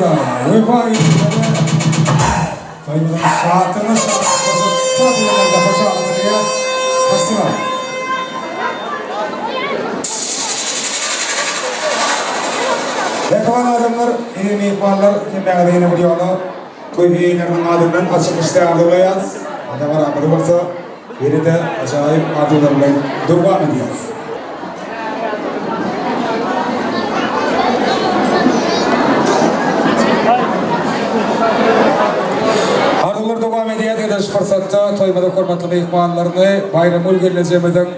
Gylyjowa, Wepa gelnejeme toýumyzyň şatlygyna şatlyk goşup, tans edenlerine hoşallyk bildirýäs. Spasiba. Mähriban adamlar, eziz myhmanlar, hemmäňize ýene bir ýola toý eýeleriniň adyndan açyk işdä arzuwlaýas. Dabaramyzy bolsa ýene-de ajaýyp arzuwlar bilen dowam edýäris. Arzuwlar dowam edýär. Edil şu pursatda toýumyzyň hormatly myhmanlaryny Baýramgül gelnejemiziň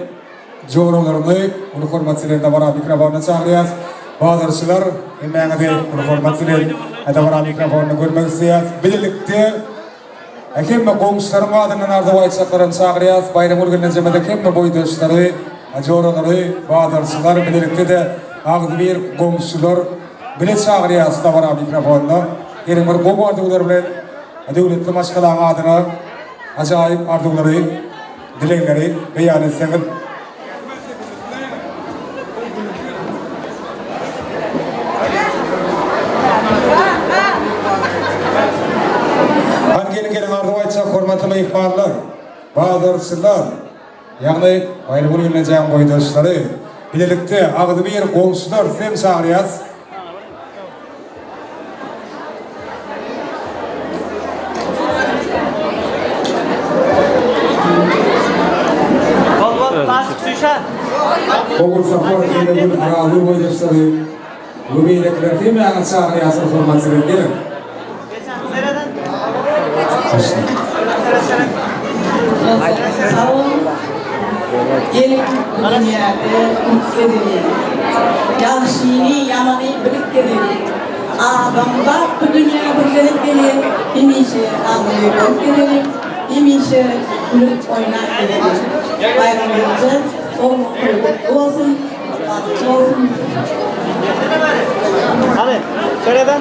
joralaryny uly hormat bilen dabara mikrofonyna çagyrýas. Bazarçylar, hemmäňizi uly hormat bilen dabara mikrofonyna görmek isleýäs. Bilelikde hemme goňşularyň adyndan arzuw aýtjaklaram çagyrýas. Baýramgül gelnejemiziň hemme boýdaşlary, joralary, bazarçylar, bilelikde-de agzybir goňşular bile çagyrýas dabara mikrofonyna. Geliň bir gowy arzuwlar bilen döwletli maşgalaň adyna ajaýyp arzuwlary Dilegleri beýan etseňiz. Hany geliň geliň arzuw aýtjak hormatly myhmanlar, bazarçylar, ýagny Baýramgül gelnejäň boýdaşlary, bilelikde agzybir goňşular sizem çagyrýas. Ogulsapar, Enegül, Arazgül boýdaşlary we beýlekiler hemmäňizi çagyrýarsyňyz hormat bilen geliň. Sag boluň. Geliň bu dünýäde gülüp gezeliň. Ýagşyny, ýamany bilip gezeliň. Adamzat bu dünýä bir gezek gelýär. Hemişe agzybir bolup gezeliň. Hemişe gülüp oýnap gezeliň. Baýram gelje, ogluň toýy gutly bolsun. Bagtly bolsun. Hany, şeýle-de.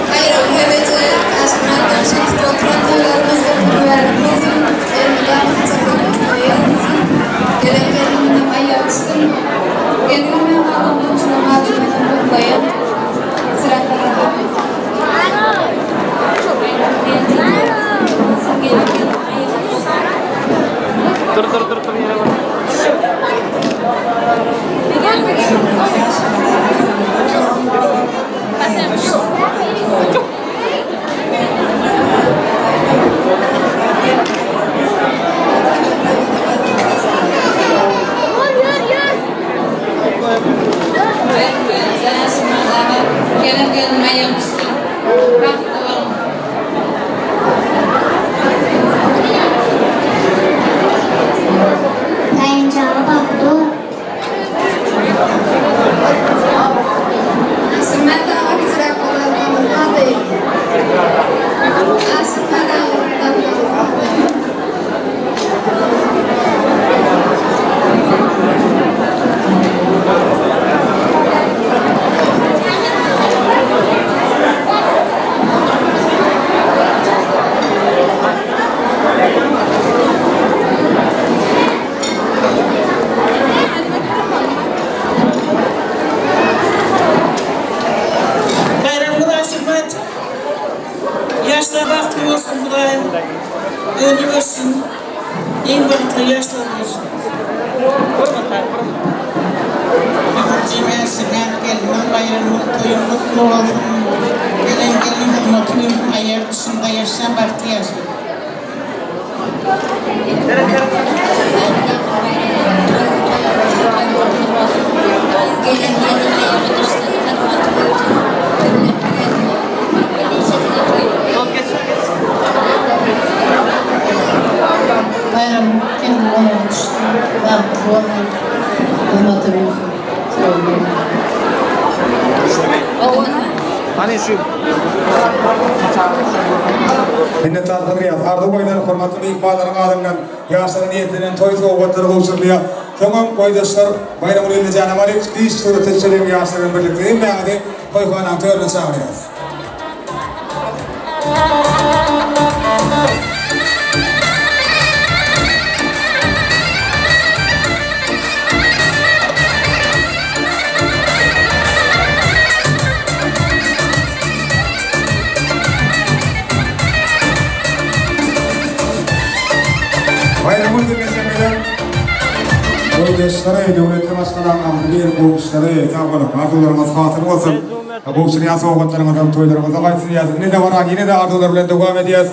Baýram gelneje Aşyr şeýdip oturan toýlarymyz gutly mübärek bolsun. Elmydama saçaklarymyzda ýer bolsun. Gelen gelinimiziň aýagy düşsün. Gelnimem galan goňşularyň adyndan gutlaýan. Dur dur dur dur ýere bak. Gelen gelin aýagy düşsün. Bagtly boluň. Daýanjagy bagtly bol. Aşyrmät aga kiçiräk bolarkamyz ady. Aşyrmät aga dakamyz ady. Baýramgül Aşyrmät Ýaşlar bagtly bolsun Hudaýym öňe bersin iň bagtly ýaşlar bolsun. Mähriban gelniň baýramyň toýuň gutly bolsun. Gelen gelin hormaty bilsin aýagy düşün ýaşa bagtly ýaşa. Gelen gelin aýagy düşsün hormaty görsün. Baýramyň gelniň aýagy düşsün bagtly bolsun. Hani şu Minnetdarlyk bildirýäris. Arzuw goýlan hormatly myhmanlaryň adyndan ýaşlara niýetlenen toý sowgatlary gowşurylýar. Soňam boýdaşlar Baýramguly Illijana baryp, diş surata düşeliň ýaşlar bilen birlikde hemmäňizi toýhanaň törüne çagyrýarys. Baýramgül gelnejeňizem Boýdaşlary, döwletli maşgalaň agzybir goňşulary, sag boluň, arzuwlaryňyz hasyl bolsun! Gowşurýan sowgatlaryňyzam toýlaryňyza gaýtsyn ýazyn. Ine-de barag, ýene-de arzuwlar bilen dowam edýäs.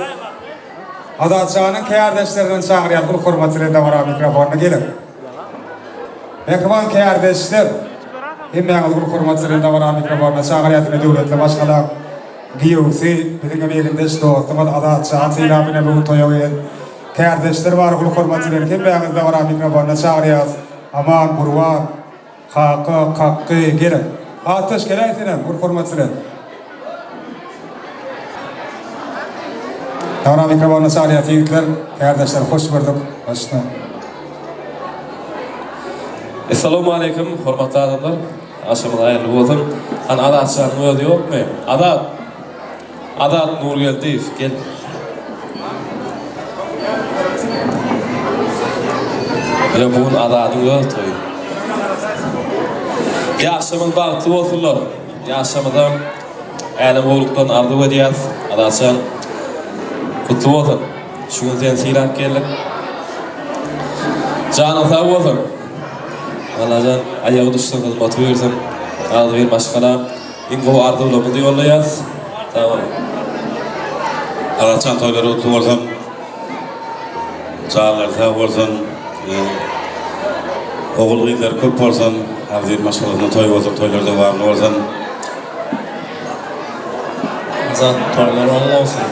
Azatjanyň kärdeşlerinden çagyrýas, uly hormat bilen dabara mikrofonyna geliň. Mähriban kärdeşler, hemmäňizi uly hormat bilen dabara mikrofonyna çagyrýas. Ine döwletli maşgalaň giýewsi, biziň hem egindeş dostumyz Azatjan sylap ine bu gün toýa gelen kärdeşler bar, uly hormat bilen hemmäňizi dabara mikrofonyna çagyrýas. Aman, Gurban. Kaka, kakgy, geliň. Ataş, geläý senem, bir hormat bilen. Dabara mikrofonyna çagyrýas ýigitler, kärdeşler hoş gördük. Başla. Essalawmaleýkim hormatly adamlar. Agşamyňyz haýyrly bolsun. Hany Azatjanyň özi ýokmy? Azat! Azat Nurgeldiýew gel. Ýa bu gün Azadyň öz toýy. Ýaşamyz bagtly bolsunlar. Ýaşamyza älem gowlukdan arzuw edýäs. Azatjan gutly bolsun. Şu gün seni sylap geldik. Janyň sag bolsun. Allajan aýagy düşsün hyzmaty buýursyn. Agzybir maşgala. Iň gowy arzuwlarymyzy ýollaýas. Sag boluň. Azatjan toýlary gutly bolsun. Janlary sag bolsun. Ogul gyzlary köp bolsun. Agzybir maşgalasynda toý bolsun, toýlar dowamly bolsun. Azat toýlar oň bolsun.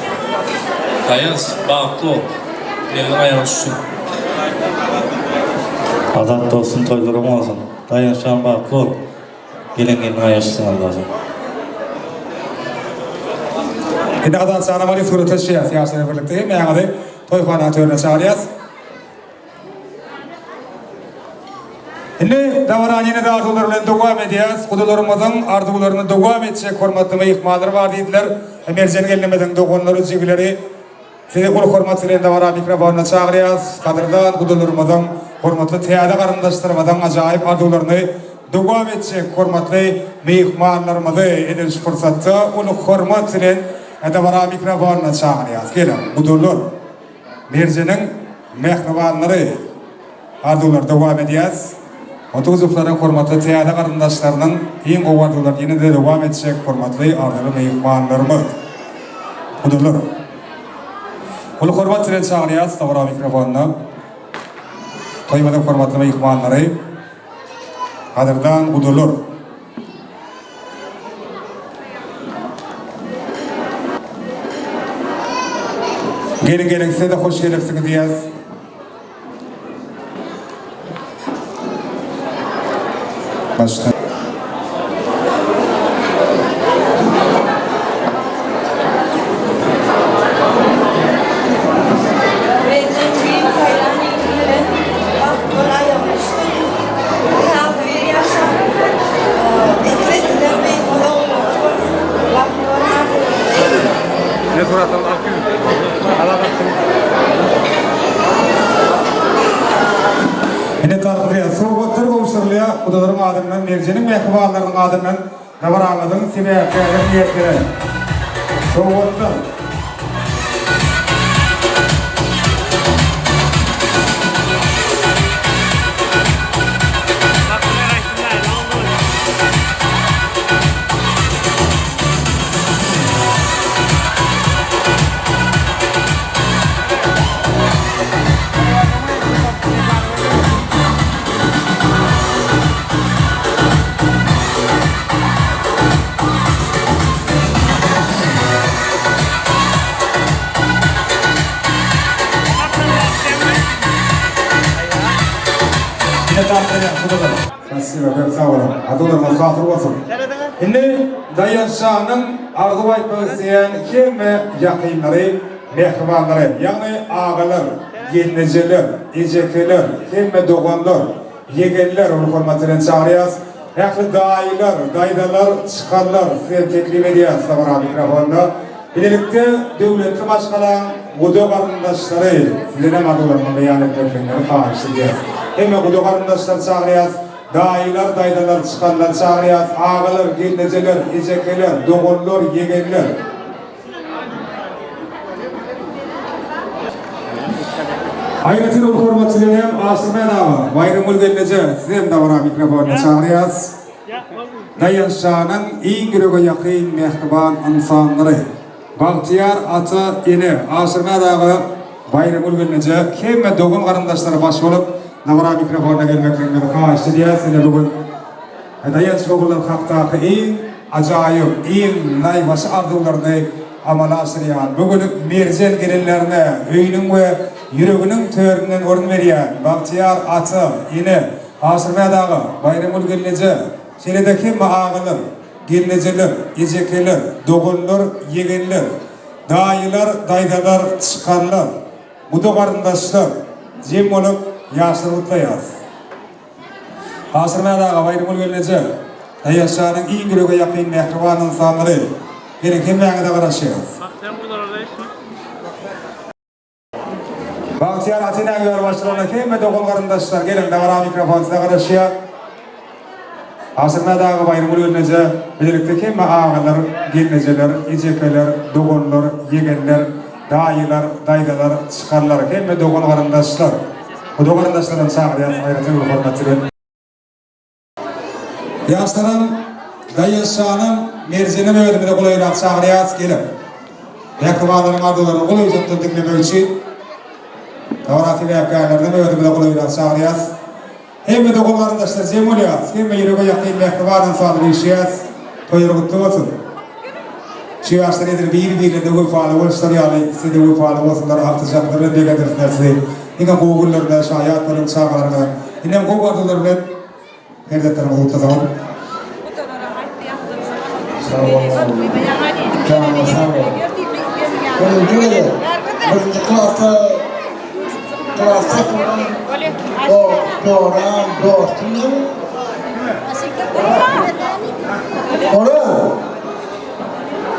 Daýanç bagtly bol. Gelniň aýagy düşsün. Azat dostum toýlar oň bolsun. Daýançjan bagtly bol. Gelen gelin aýaşsyn Allajan. Indi Azat jana baryp surata düşýäs ýaşlar bilen birlikde hemmäňizi toýhana törüne çagyrýas. Indi dabarany ýene-de arzuwlar bilen dowam edýäs. Gudalarymyzyň arzuwlaryny dowam etjek hormatly myhmanlar bar diýdiler. Merjen gelnimiziň doganlary, jigileri. Sizi uly hormat bilen dabara mikrofonyna çagyrýarys. Gadyrdan gudalarymyzyň, hormatly täze garyndaşlarymyzyň ajaýyp arzuwlaryny dowam etjek hormatly myhmanlarymyzy edil şu pursatda uly hormat bilen dabara mikrofonyna çagyrýarys. Geliň, gudalar, Merjeniň mähribanlary! Arzuwlary dowam edýäs. Otuzowlaryň hormatly täze garyndaşlarynyň iň gowy arzuwlaryny ýene-de dowam etjek hormatly arzyly myhmanlarymyz. Gudalar. Uly hormat bilen çagyrýas dabara mikrofonyna. Toýumyzyň hormatly myhmanlary. Gadyrdan gudalar. Geliň geliň size-de hoş gelipsiňiz diýýäs. Başda. Menden düýn saýlan ýigit bilen bagtly aýagyny düşdüm. Agzybir ýaşap, ekiz-ekizer gyzymyz ogullary bolsun. Bagtly boluň arzuwlaryňyza ýetiň. Ne suratlaryny alyp gidin. Azat atsyn. Ine tarpylýar. Sowgatlar gowşurylýar. Gudalaryň adyndan, Merjeniň mähribanlarynyň adyndan dabaramyzyň sebäpkäri niýetlenen sowgatlar. Ine tarpylýar. Gudalar. Spasiba, köp sag boluň. Arzuwlaryňyz hasyl bolsun. Indi Daýançjanyň arzuw aýtmak isleýän hemme ýakynlary, mähribanlary, ýagny agalar, gelnejeler, ejekeler, hemme doganlar, ýegenler uly hormat bilen çagyrýas. Ähli daýylar, daýzalar, çykarlar size teklip edýäs dabara mikrofonda. Bilelikde döwletli maşgalaň guda garyndaşlary sizdenem arzuwlaryňyzy beýan etmekligiňizi haýyş edýäs. Hemme guda garyndaşlary çagyrýas, daýylar, daýzalar, çykanlar çagyrýas, agalar, gelnejeler, ejekeler, doganlar, ýegenler. Aýratyn uly hormat bilen hem Aşyrmät aga, Baýramgül gelneje sizem dabara mikrofonyna çagyrýas. Daýançjanyň iň ýürege ýakyn mähriban ynsanlary, Bagtyýar ata, ene, Aşyrmät aga, Baýramgül gelneje hemme dogan-garyndaşlara baş bolup dabara mikrofonyna gelmekligiňizi haýyşt edýäs. Ine bu gün Daýanç ogullar hakdaky iň ajaýyp, iň naýbaşy arzuwlaryny amala aşyrýan, bu gün merjen gelinlerine öýüniň we ýüreginiň töründen orun berýän bagtyýar ata, ene, Aşyrmät aga, Baýramgül gelneje, şeýle-de hemme agalar, gelnejeler, ejekeler, doganlar, ýegenler, daýylar, daýzalar, çykarlar, guda-garyndaşlar jem bolup ýaşlary gutlaýarys. Aşyrmät aga, Baýramgül gelneje, Daýançjanyň iň ýürege ýakyn mähriban ynsanlary, geliň hemmäňize garaşýarys. Bagtyýar ata-enäň ýolbaşçylygynda hemme dogan-garyndaşlar, geliň dabara mikrofon size garaşýar. Aşyrmät aga, Baýramgül gelneje, bilelikde hemme agalar, gelnejeler, ejekeler, doganlar, ýegenler, daýylar, daýzalar, çykarlar, hemme dogan-garyndaşlar. Guda garyndaşlaram çagyrýas aýratyn uly hormat bilen. Ýaşlaram, Daýançjanam, Merjenem özümize golaýrak çagyrýas, geliň. Mähribanlaryň arzuwlaryny golaýjakdan diňlemek üçin dabara sebäpkärlerinem özümize golaýrak çagyrýas. Hemme dogan garyndaşlar jem bolýas, hemme ýürege ýakyn mähriban ynsanlar üýşýäs. Toýlar gutly bolsun. Şu ýaşlar edil bir-birlerine wepaly boluşlary ýaly size-de wepaly bolsunlar, agtyjaklar bilen begendirsinler sizi. Diňe gowy günlerine şaýat boluň çagalaryňyzyň. Indem gowy arzuwlar bilen perzentleriňizi gutlasaňyz. Sag bol oglum. Janyň sag bol. Birinji gezek birinji klasda klasda o joram dostum ýaly. Oral.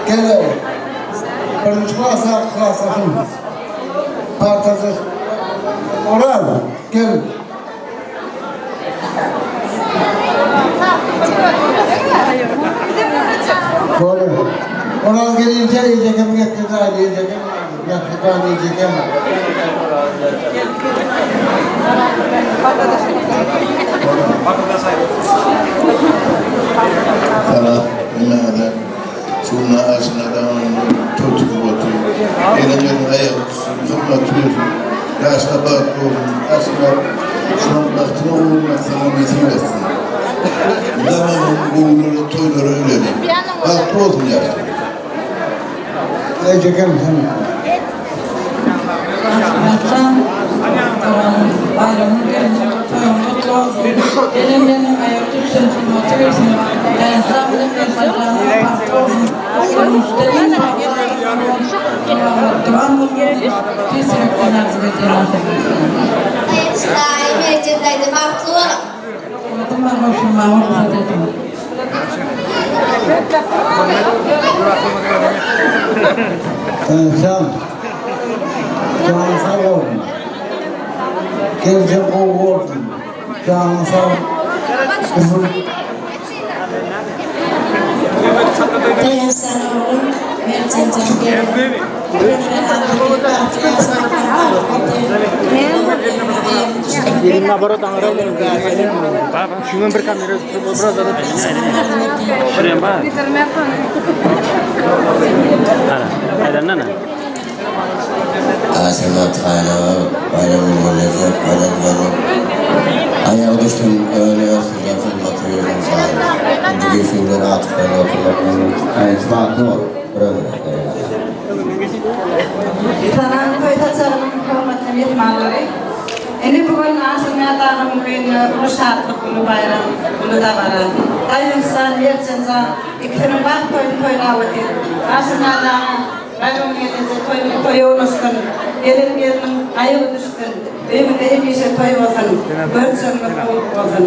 Gel. Birinji klasa klasdaşym. Partadaş. Oral gel. Bolýar. Oral gelince ejekem getirdi, ejekem. Mähriban ejekem. Salam hemmäňize. Şu gün aşyna daňyny toý tutup otyr. Gelen-gelin aýagy düşsün, hymmaty bersin. Ýaşlar bagtly bolsun. Aşyna şunuň bagtyna ugruna saňa nesip etsin. Mydama gowy günlere, toýlara üleliň. Bagtly bolsun ýaşlar. Ejekem sen. Aşgabatdan dogan baýramyň gelsin, toýuň gutly bolsun. Gelen gelniň aýagy düşsün, hymmaty bersin. Daýançjan bilen Merjenjanyň bagtly bolsun. Durmuşda iň bagtly adamlar bolup, dowamat dowam bolmagyny tüýs ýürekden arzuw edýärin. Daýanç daýy, Merjen daýza bagtly boluň. Hormatym bar goşulmaga rugsat ediň. Ynsan jany sag bolsun. Geljek gowy bolsun. Janyň sag uzyn. Daýançjan oglum Merjenjan gelin. Aşyrmat hana Baýramgül gelnejek gelen gelin aýagy düşsün öne ösünler hymmaty bersin jaýy indi geçiwler agtyklaryna oturmak Daýanç bagtly bol bir ömür berekella. Salam toý saçagynyň hormatly myhmanlary. Ine bu gün Aşyrmät agamyň öýünde uly şatlyk, uly baýram, uly dabara. Daýançjan, Merjenjan ikisiniň bagt toýuny toýlap otyr. Aşyrmät aga, Baýramyň gelneje toýuňyz toýa ulaşsyn, gelen gelniň aýagy düşsün, öýüňizde hemişe toý bolsun, görjegiňiz gowluk bolsun.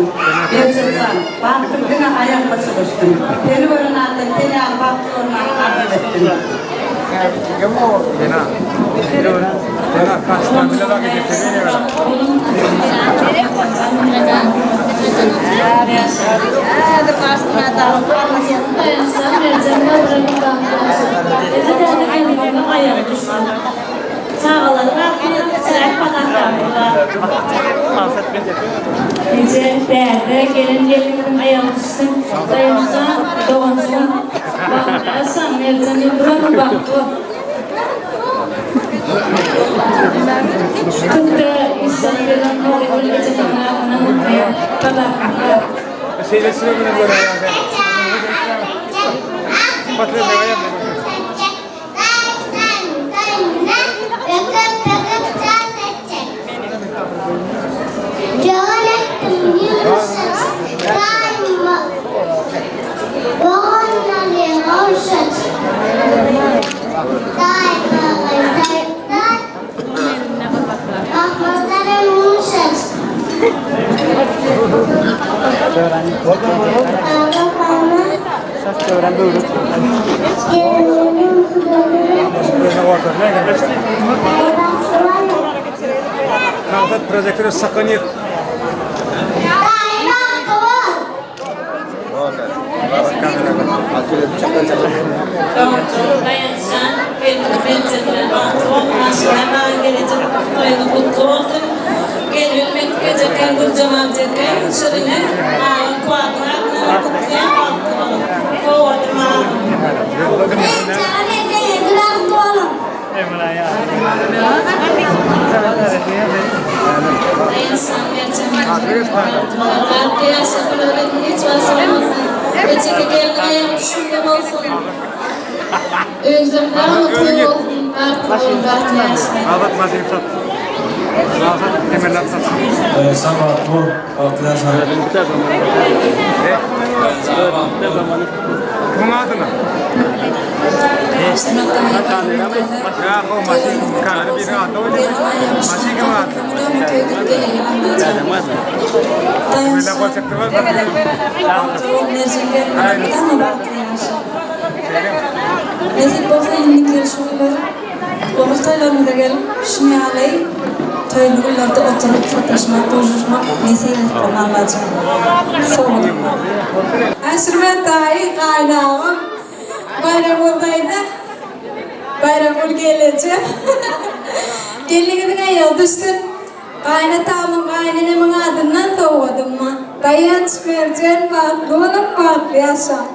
Merjenjan, bagtyň diňe aýagyňa çolaşsyn. Seni gören adam sen ýaly bagtly bolmany arzuw etsin. Eje bärde gelen gelniňiziň aýagy düşsün daýanjan doganjygym bagtly ýaşaň Merjen ýyldyzam bagtly bol. Köpde işjan beren Nurygül ejemiň adyndan gutlaýan Gazagystanda. Projektörü saklanıyor. Daýançjan gelniň penjesinden bagtly bol, aşyna gelejek toýuňyz gutly bolsun. Gelin Mekgejeken Güljemal jeken Şirine agaň Kuwatyň adyndan gutlaýan bagtly boluň. Sowadym agam. Daýançjan Merjen Bagtly ýaşa gülüň hiç wagt solmasyn. Ejeke gelniň aýagy düşümli bolsun. Öýüňizde mydama toý bolsun, bagtly boluň, bagtly ýaşaň. Azat maşyn sat. Azat temellat sat. Daýançjan bagtly bol, bagtly ýaşa. Kimin adyna? Ya o maşyn kanı bir adı öyle. Maşyn kimin adyna? Temellat gol çekti var. Nesip bolsa indiki ýyl şu günler ogul toýlarymyza gelip, şuny ýaly toýly günlerde oturyp sataşmak, duşuşmak nesip etsin Allajan. Sowgadym bar. Aşyrmät daýy gaýynagam Baýramgül daýza Baýramgül gelneje gelniňiziň aýagy düşsün Gaýynatamyň gaýynenemiň adyndan sowgadym bar. Daýanç Merjen bagtly boluň bagtly ýaşaň.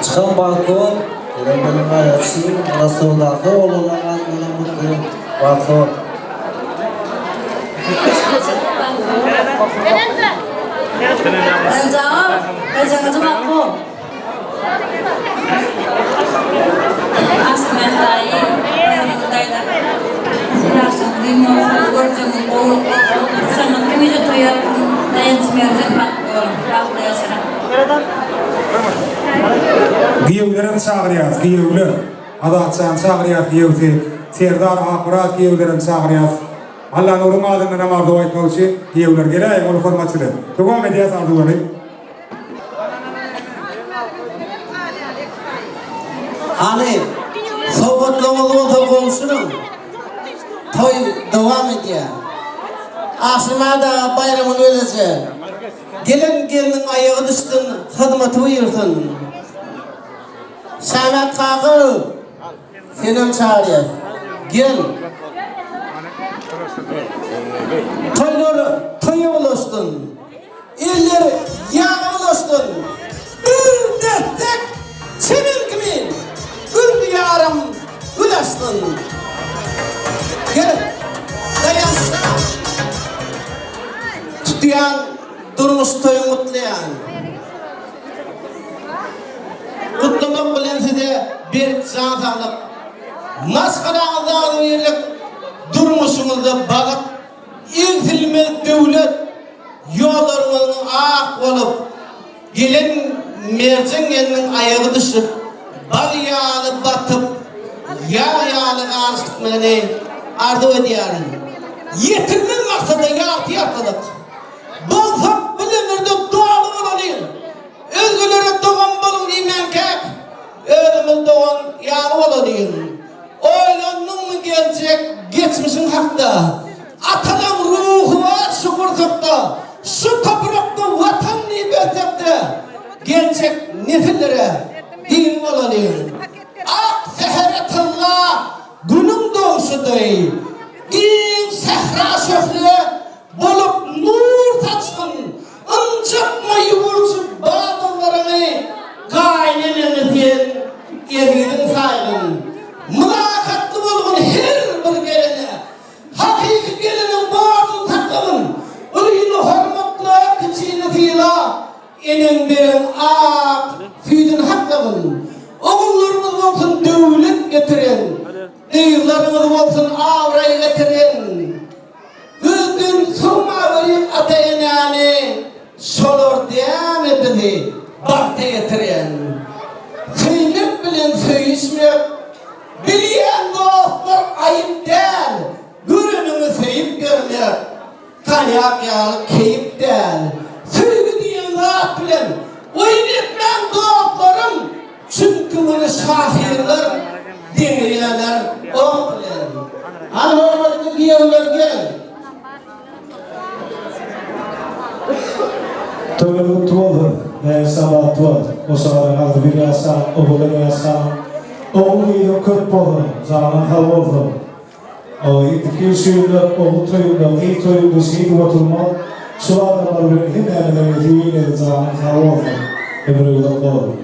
Çykan bagtly bol, gelen gelin gaýratçy, Rostowdaky oglanlaň adyndanam gutlaýan, bagtly bol. Giýewlerem çagyrýas, giýewler. Azatjan çagyrýas giýewsi. Serdar Akmyrat giýewlerem çagyrýas. Allanuryň adyndanam arzuw aýtmak üçin giýewler geläýiň uly hormat bilen. Dowam edýäs arzuwlary. Hany, sowgatlaryňyz bolsa gowşuryň. Toý dowam edýär. Aşyrmät aga Baýramgül geleje. Gelen gelniň aýagy düşsün, hyzmaty buýursyn. Şamät kaka, senem çagyrýas. Gel. Toýlar toýa ulaşsyn. Eller ýaga ulaşsyn. Bir destek çemen kimin gül diýarym gül açsyn. Gel, daýançda tutýan durmuş toýuň gutlaýan. Gutlamak bilen size berk jan saglyk, maşgalaňyzda agzybirlik, durmuşyňyzda bagt, egsilmez döwlet, ýollaryňyzyň ak bolup, gelen merjen gelniň aýagy düşüp, bal ýaly batyp, ýag ýaly garyşdyk arzuw edýärin. Ýetilmez maksada ýagty ýagtylyk. Bolsak bil ömürde doly bolalyň. Özgelere dogan boluň diýmänkäk, özümiz dogan ýaly bolalyň. Oýlandyňmy geljek geçmişiň hakda? Atalaň ruhy bar şu gursakda, Şu toprakda Watan diýip ölsek-de, geljek nesillere din bolalyň. Ak sähere tylla Günüň dogşy deý, giň sähra şöhle bolup nur saçgyn, Ynjytma ýuwulçy badalaryňy, Gaýyneneňi sen eziziň saýgyn. Mylakatly bolgun her bir gelene, Hakyky geleniň borjuny saklagyn. Ulyny hormatla, kiçini syla, Eneň beren ak süýdüni saklagyn. Ogullaryňyz bolsun döwlet getiren, Gyzlaryňyz bolsun abraý getiren. Gözden sowmaweriň ata-enäni, Şolar dämi bizi bagta ýetiren. Söýmek bilen söýüşmek, bilýän dostlar aýyp däl, Göreniňi söýüp ýörmek, taýak ýaly keýp däl. Söýgi diýen zat bilen oýun etmäň dostlarym, Çünki muny şahyrlar deňeýärler ok bilen. Hany hormatly giýewler geliň. Toýuňyz gutly bolsun, Nägile bagtly bol, goşagaryň agzybir ýaşa, owadan ýaşa, ogul-gyzyň köp bolsun, janyň sag bolsun. Indiki şu ýylda ogul toýunda, gyz toýunda şeýdip oturmak şu adamlar bilen hemmämize nesip eýledi janyň sag bolsun, ömrüň uzak bolsun.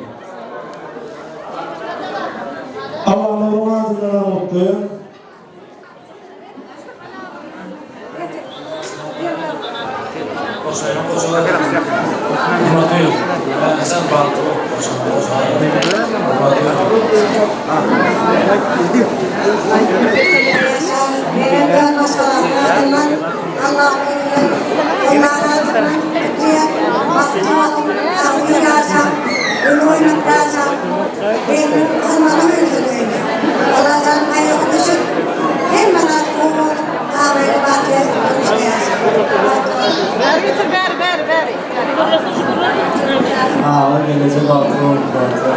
Allanyň adyndanam gutlaýan. Aga gelejek bagtly boluň bagtly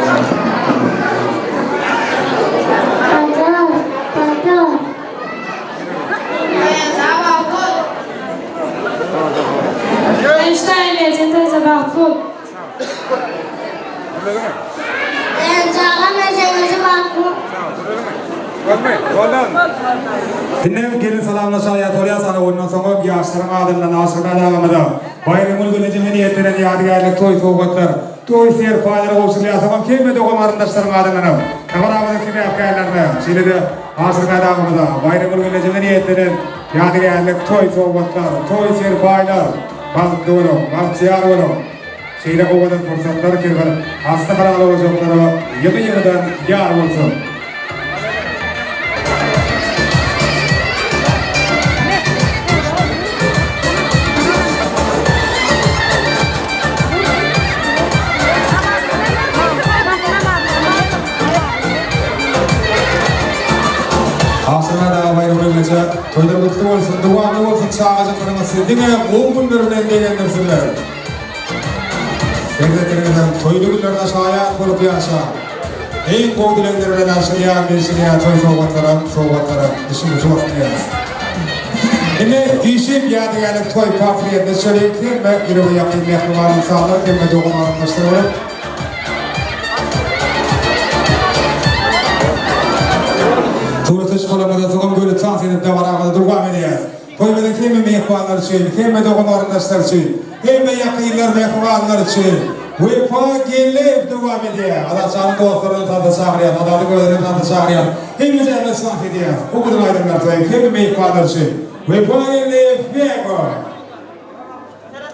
Bazar, bazar. Einstein Merjen teyze bagtly bol. Çaga merjen bagtly bol. Diňe gelin salamlaşaýýar bolýar sana ondan soňam ýaşlaryň adyndan Aşyrmät agamyza Baýramgül gelnejeme niýetlenen ýadygärlik toý sowgatlar, toý serpaýlary gowşurylýar soňam hemme dogan garyndaşlaryň adyndanam dabaramyzyň sebäpkärlerine şeýle-de Aşyrmät agamyza Baýramgül gelnejeme niýetlenen ýadygärlik toý sowgatlar, toý serpaýlar bagtly boluň, bagtyýar boluň. Şeýle owadan pursatlar her bir asly halal ojaklara ýygy-ýygydan ýar bolsun! Aşyrmät aga Baýram gelneje toýlar gutly bolsun, dowamly bolsun çagajyklaryňyz sizi diňe gowy günler bilen begendirsinler. Perzentleriňiziň toýly günlerine şaýat bolup ýaşaň. Iň gowy dilegler bilen alşylýan, berşilýän toý sowgatlaram, sowgatlaram düşüniji bolsun diýýäris. Indi işik ýadygärlik toý portretine çöli hemme ýürege ýakyn mähriban ynsanlar, hemme dogan-garyndaşlar bolup, Surata çykalanymyzdan soňam göni tans edip dabaramyzy dowam edýäris. myhmanlar üçin, hemme dogan-garyndaşlar üçin, hemme ýakynlar, mähribanlar üçin Wepa Geldiýew dowam edýär. Azatjanyň dostlaryny tansa çagyrýas, Azadyň özüni tansa çagyrýas. Hemmejämiz tans edýäs. Bu gyzyl aýdymlar toýy hemme myhmanlar üçin. Wepa Geldiýew Bego.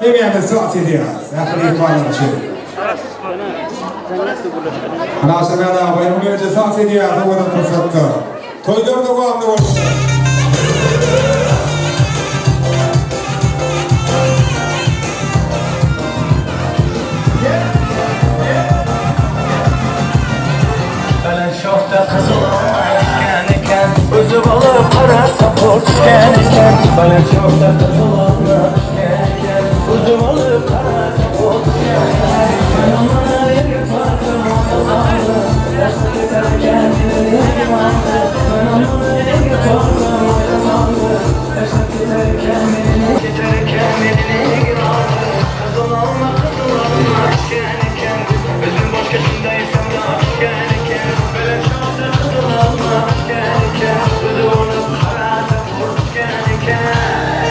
Hemmämiz tans edýäs. Ähli myhmanlar üçin. Aşyrmät aga Baýramyň önje tans edýär owadan pursatda. Toýlar dowamly bolsun. Belent şahda gyzyl alma düşgen eken, Özü bolup garasa hor düşgen eken. Belent şahda gyzyl alma düşgen eken, Özü bolup garasa hor düşgen eken. Men onlara ýeke tartym oýa saldy, Daşda giderken elini aldy. Men onlara ýeke tartym oýa saldy, Daşda giderken elini giderken elini aldy. Gyzyl alma, gyzyl alma düşgen eken, Özüm başga şundaýsam da düşgen eken. Belent şahda gyzyl alma düşgen eken, Özü bolup garasa hor düşgen eken.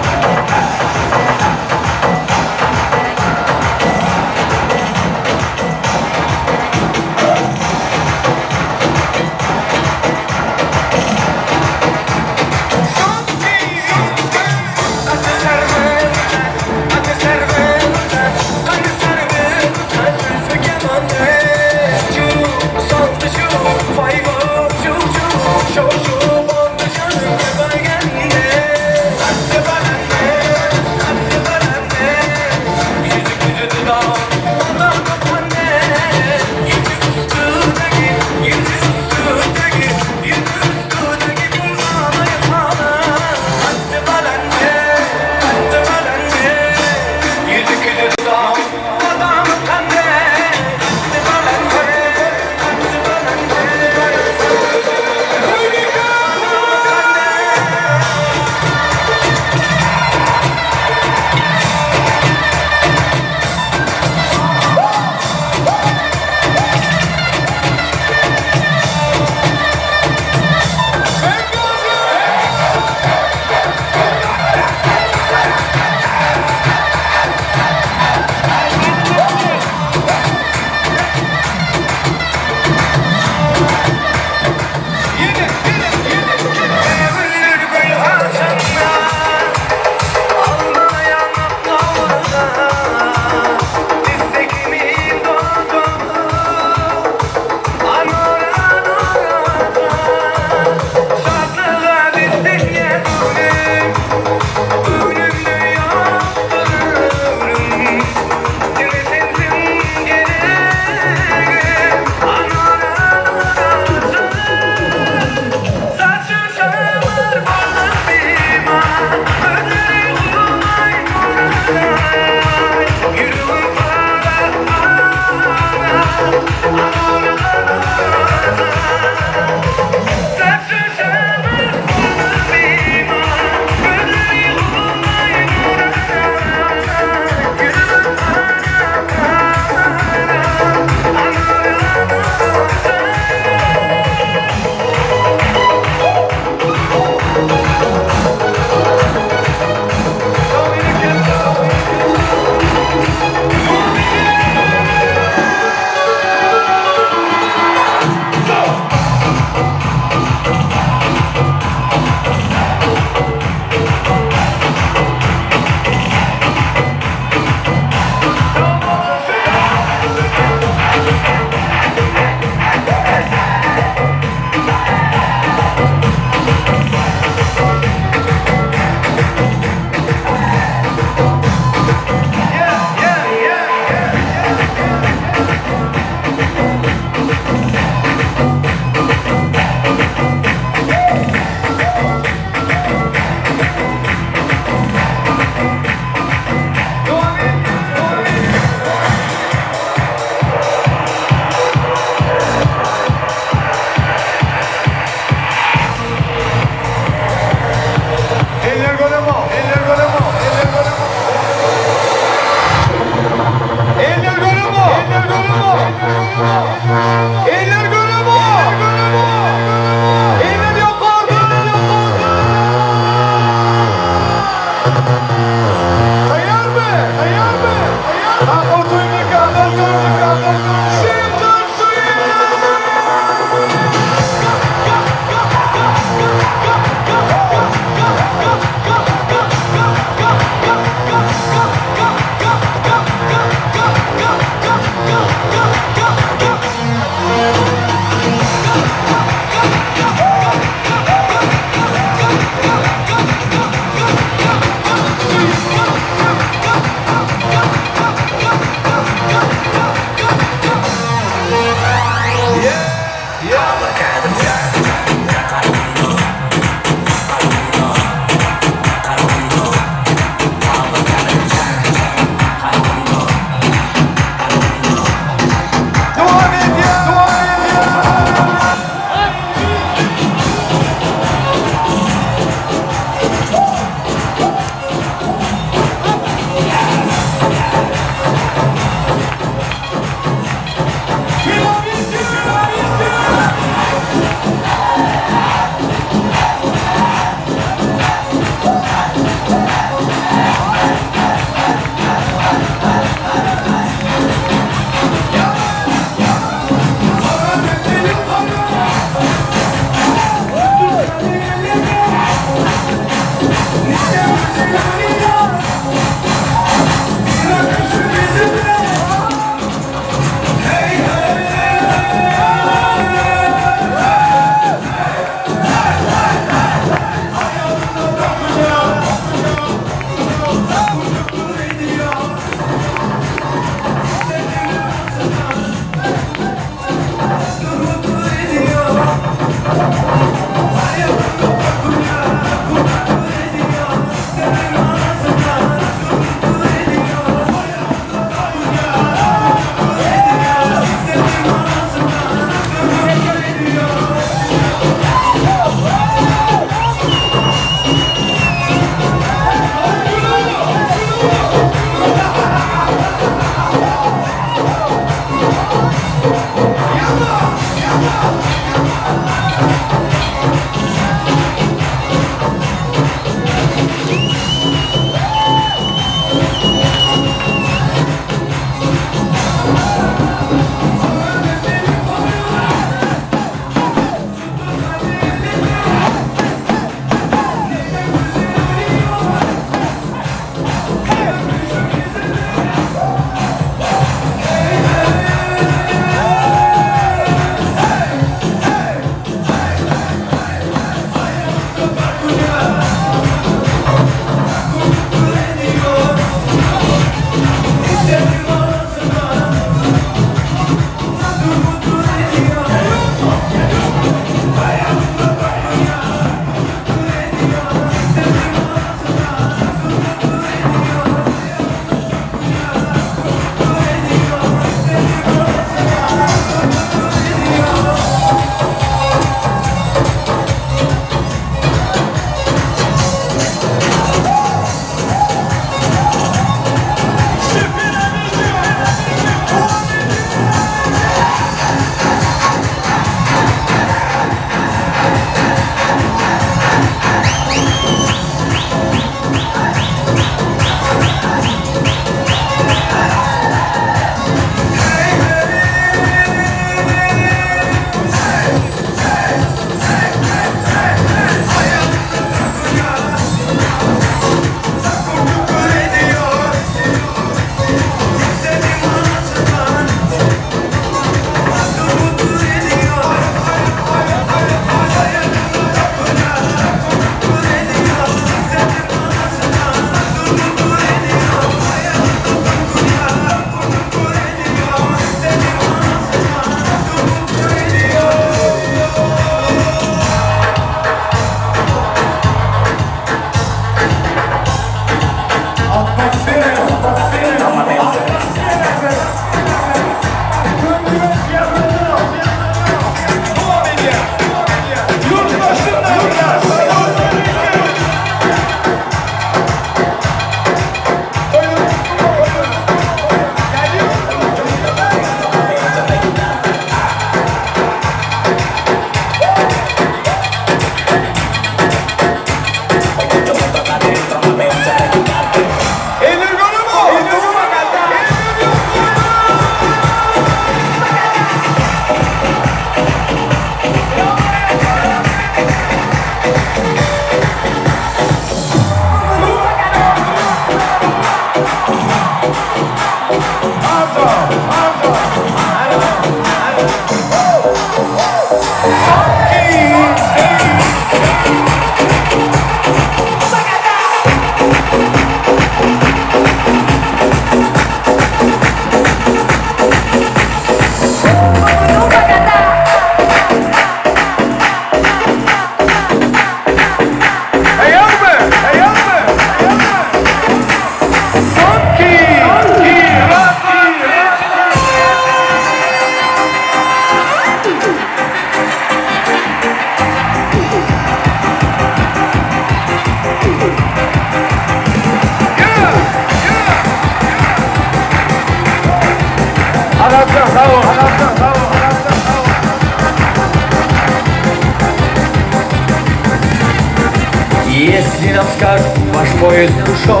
Если нам скажут, ваш поезд ушел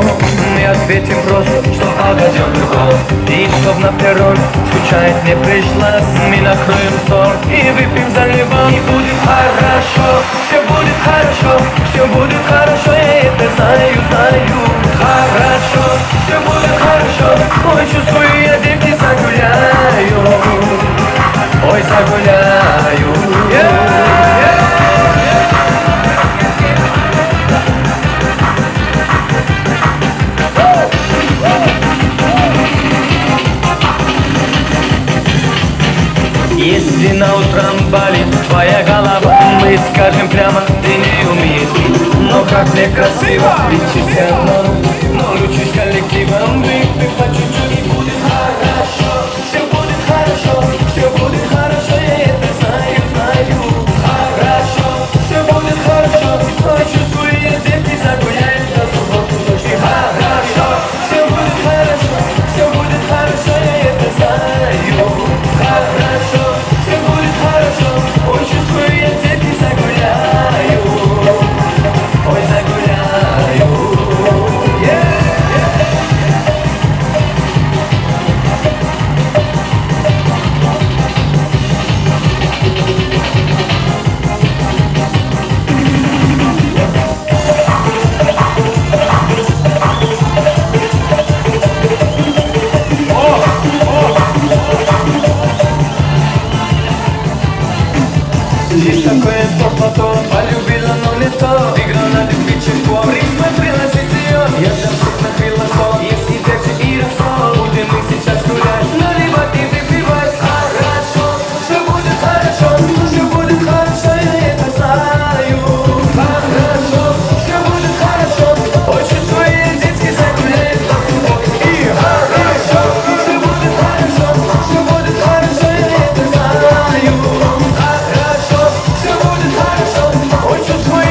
Мы ответим просто, что отойдем другом И чтоб на перрон скучать не пришлось Мы накроем стол и выпьем за Ливан И будет хорошо, все будет хорошо Все будет хорошо, я это знаю, знаю Хорошо, все будет хорошо Ой, чувствую, я девки загуляю Ой, загуляю yeah! Если на утром болит твоя голова Мы скажем прямо, ты не умеешь пить Но как мне красиво, ведь одному Но лучше с коллективом выпьем по чуть-чуть И будет хорошо, все будет хорошо Все будет хорошо, я это знаю, знаю Хорошо, все будет хорошо Но чувствую, я девки загуляем до субботу ночи Хорошо, все будет хорошо Все будет хорошо, я это знаю Хорошо, все будет хорошо Ой, чувствую, я девки загуляю Ой, загуляю yeah! Есть такое спортлото, полюбила, но не то Игра на любитель ритмы приносит ее Я там всех накрыла стол, есть и перчик, и рассол Будем мы сейчас гулять, наливать и выпивать Хорошо, все будет хорошо, все будет хорошо, я это знаю Хорошо, все будет хорошо, ой, чувствую, я детский загуляет до субботы И хорошо, все будет хорошо, все будет хорошо, я это знаю Хорошо, все будет хорошо, ой, чувствую,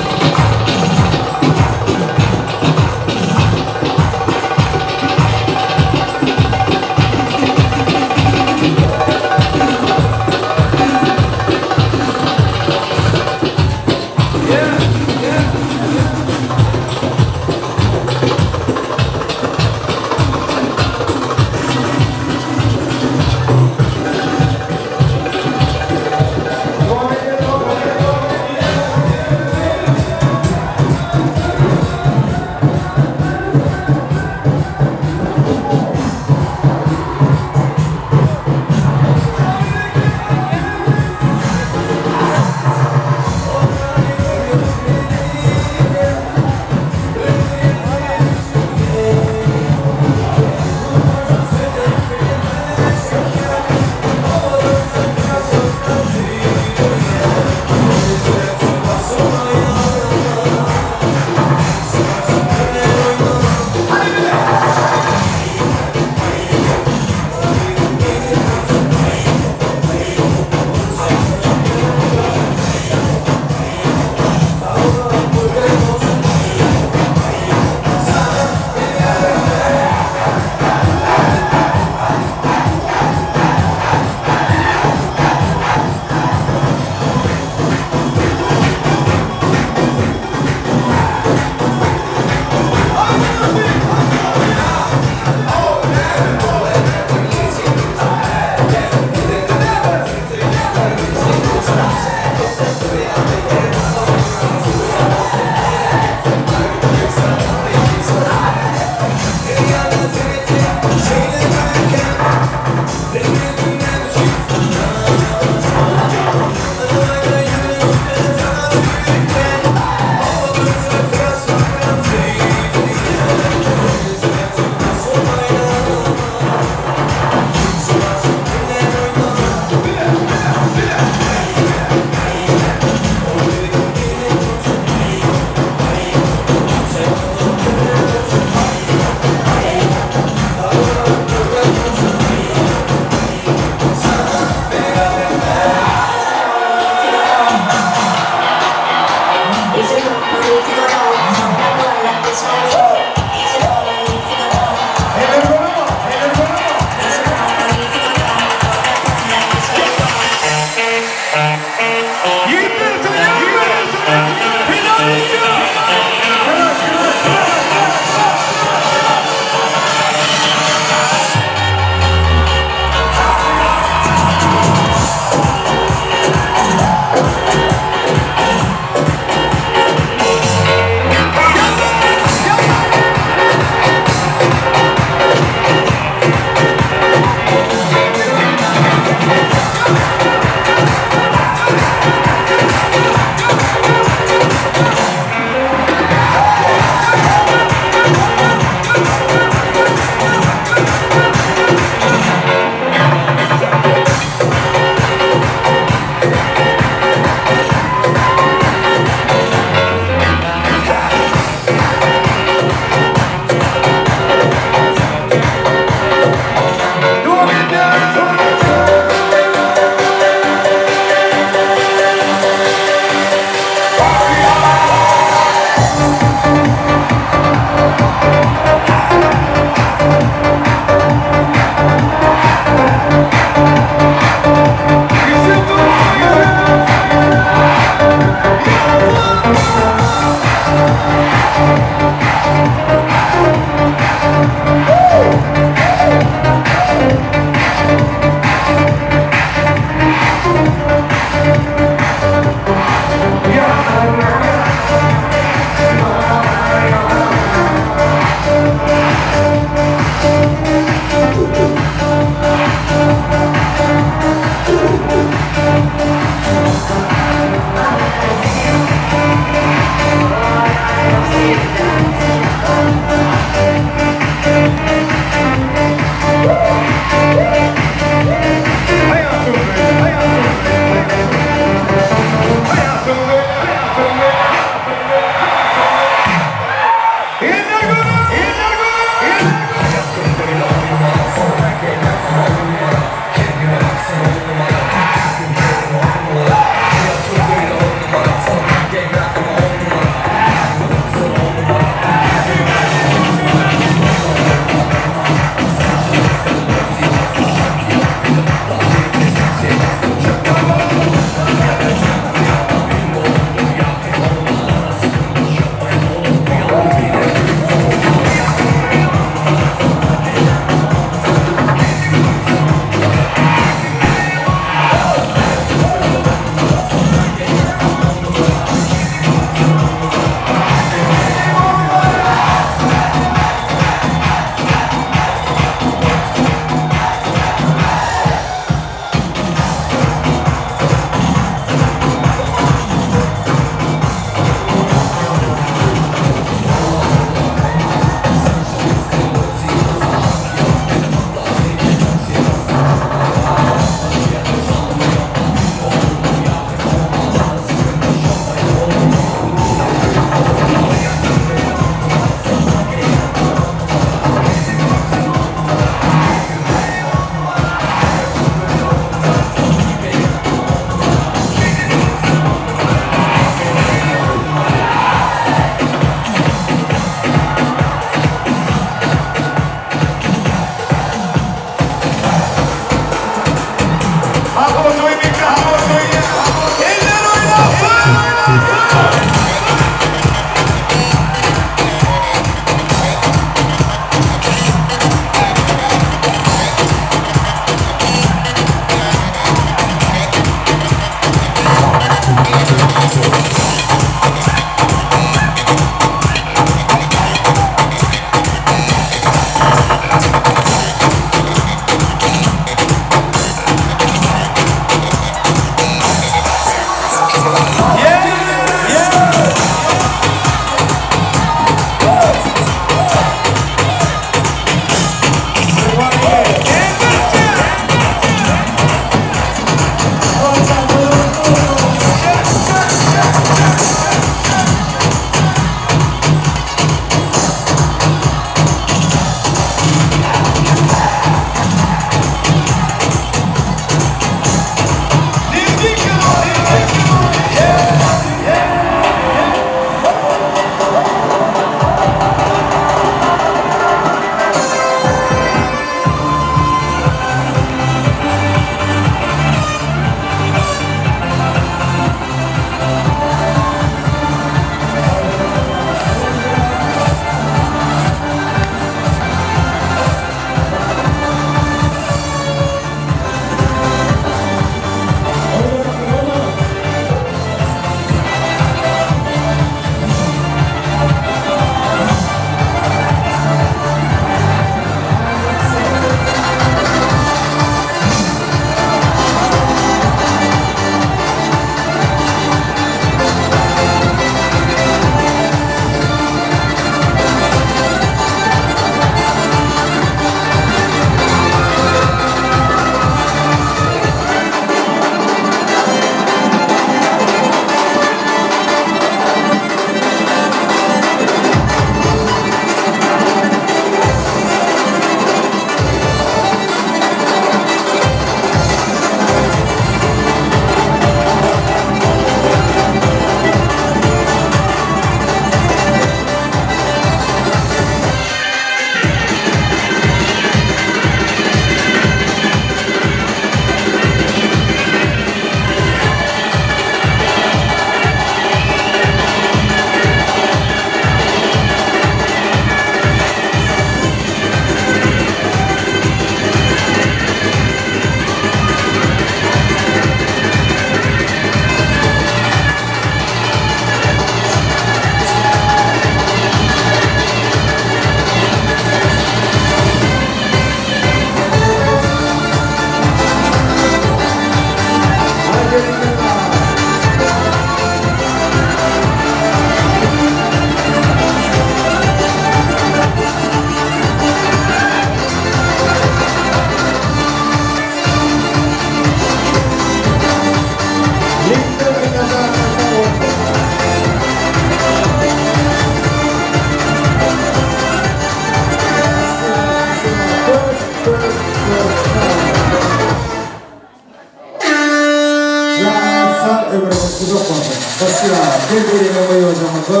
gujak bolsun. Gyşýa, her birine goýajagymyzda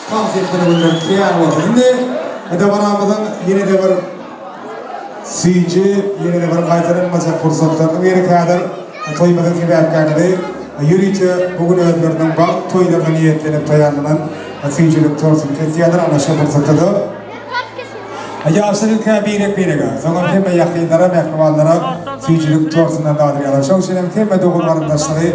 tans etmeli günler kän bolsun. Indi dabaramyzyň ýene-de bir süýji, ýene-de bir gaýtalanmajak pursatlarynyň biri häzir toýumyzyň sebäpkärleri ýörite bu gün özleriniň bagt toýlaryna niýetlenip taýýarlanan süýjülik tortuny kesýärler. Ana şo pursatda-da Ýaşlar ilk-ä birek-birege, soňam hemme ýakynlara, mähribanlara süýjülik tortundan dadyrýarlar. Şoň üçin hem hemme dogan-garyndaşlary,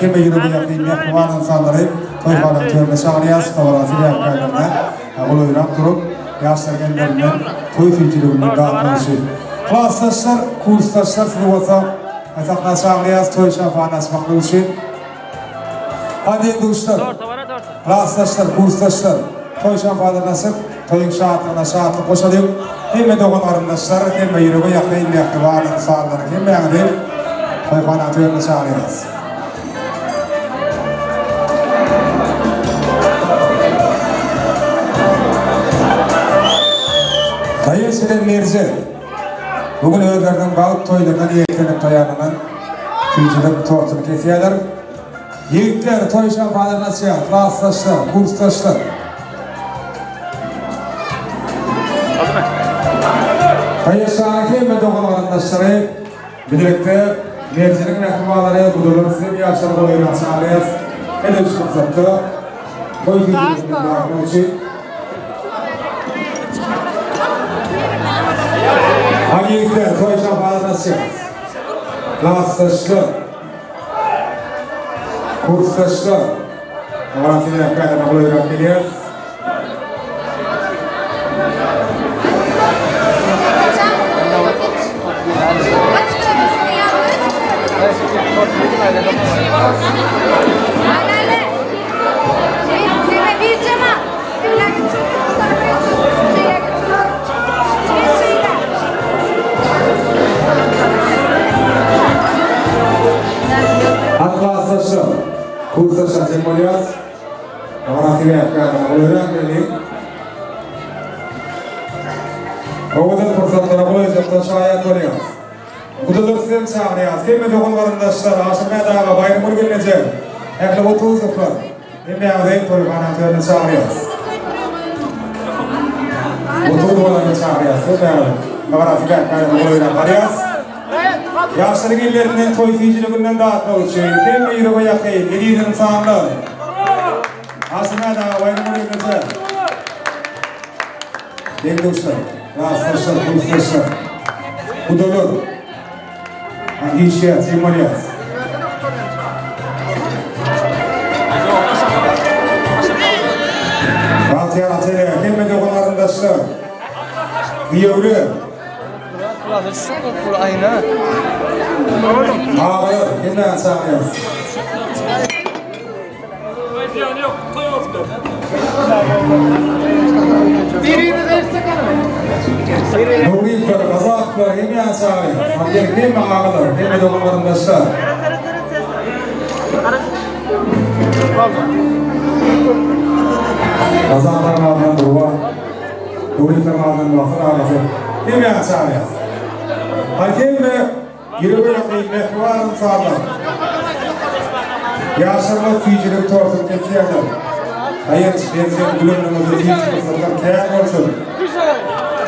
hemme ýürege ýakyn mähriban ynsanlary toýhanaň törüne çagyrýarys, dabara sebäpkärlerine golaýrak durup, ýaşlaryň ellerinden toý süýjüliginden datmak üçin. Klasdaşlar, kursdaşlar sizi bolsa sahna çagyrýarys, toý şapanyny açmaklyk üçin. Hany deň-duşlar? Klasdaşlar, kursdaşlar, toý şampanyny açyp, toýuň şatlygyna şatlyk goşalyň. Hemme dogan-garyndaşlar, hemme ýürege ýakyn mähriban ynsanlar, hemmäňizi toýhanaň törüne çagyrýarys. Daýanç bilen Merjen bu gün özleriniň bagt toýlaryna niýetlenip taýýarlanan süýjülik tortuny kesýärler. Ýigitler toý şampanyny açýar, klasdaşlar, kursdaşlar. Haýyr-şanyň hemme dogan-garyndaşlary bilelikde Merjeniň mähribanlary, gudalar sizem ýaşlar golaýrak çagyrýas. Edil şu pursatda toý süýjüligini dağıtmak üçin. Hany ýigitler toý şampanyny açýas. Klasdaşlar. Kursdaşlar, Awalan sebäpkärlerine golaýrak gelýäris. Hany klasdaşlar, kursdaşlar jem bolýarys. Oňa sebäpkärlerine golaýrak geliň. Owadan pursatlara golaýjakdan şaýat bolýarys. Gudalar sizem çagyrýarys. Hemme dogan-garyndaşlar, Aşyrmät aga, Baýramgül gelneje, ähli Otuzowlar. Hemmäňizi toýhanaň törüne çagyrýarys. Otur bolany çagyrýarys. Hemmäňizi. Dabarasy bäkmäne golaýrak barýarys. Ýaşlaryň ellerinden toý süýjüliginden datmak üçin hemme ýürege ýakyn, eziz ynsanlar. Aşyrmät aga, Baýramgül gelneje. Deň-duşlar, klasdaşlar, kursdaşlar, gudalar. Işýär, jem bolýarys. Bagtyýar ata-ene, hemme dogan-garyndaşlar, giýewler, agalar, hemmäňizi çagyrýarys. Nurlyýewler, Gazakowlar hemmäňizi çagyrýarys. Hadi hemme agalar, hemme dogan garyndaşlar. Gazaklaryň adyndan Gurban, Nurlyýewleriň adyndan Wasyl agasy hemmäňizi çagyrýarys. Hadi hemme Ýürege ýakyn mähriban ynsanlar. Ýaşlarymyz süýjülik tortuny kesýärler. Daýanç, Merjen, gül ömrüňizde süýji pursatlar kän bolsun.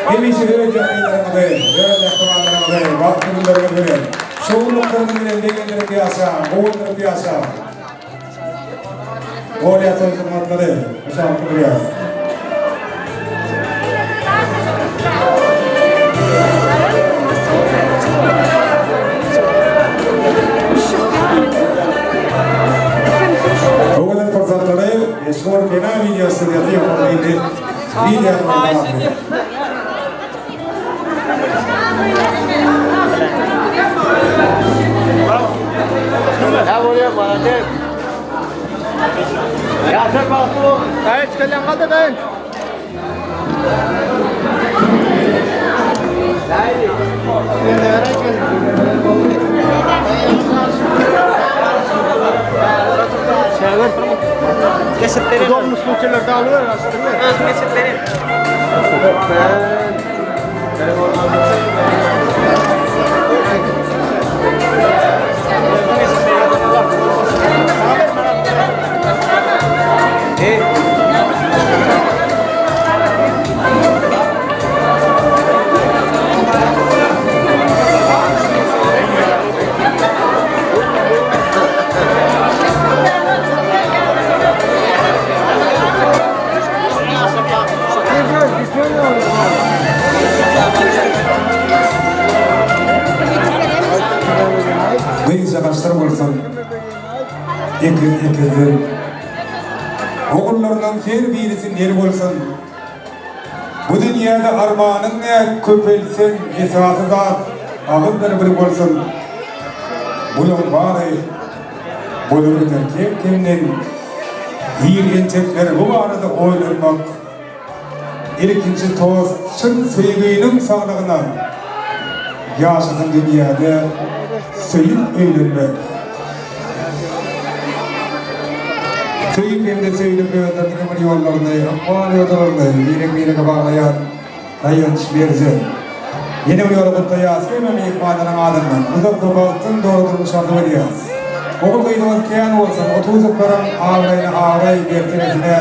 Hemişe öz ýakynlaryňyzy, öz mähribanlaryňyzy bagtly günleriňiz bilen, şowlulyklaryňyz bilen begendirip ýaşaň, guwandyryp ýaşaň. Bolýar toý hyzmatlary hoşallyk bildirýäris. Owadan pursatlary meşhur Pena wideo studiýasy ýokarda indi wideony dowam edýär. Gyzjagaşlar bolsun ekiz ekizden. Ogullarynyň her birisi ner bolsun. Bu dünýäde armanyň nä köpelsin esasy zat agyzdyr bir bolsun. Bulaň bary bolar gider kem kemden. Ir entekler bu barada oýlanmak. Ilkinji tost çyn söýginiň saglygyna. Ýaşasyn dünýäde söýüp öýlenmek. Söýüp hem-de söýlüp özleriniň ömür ýollaryny, ykbal ýodalaryny birek-birege baglaýan Daýanç Merjen. Ýene bir ýola gutlaýas hemme myhmanlaryň adyndan uzak we bagtly doly durmuş arzuw edýäs. Ogul-gyzyňyz kän bolsun, otuzlyklaryň abraýyna abraý, mertebesine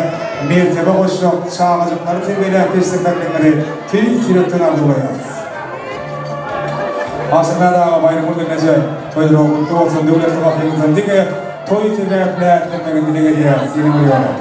mertebe goşjak çagajyklary terbiýeläp ýetişdirmekligiňizi tüýs ýürekden arzuwlaýarys. Aşyrmät aga Baýramgül gelneje toýlaryň gutly bolsun döwletli gapyňyzdan diňe toý sebäpli ätlemegini dileg edýäris ýene bir ýola.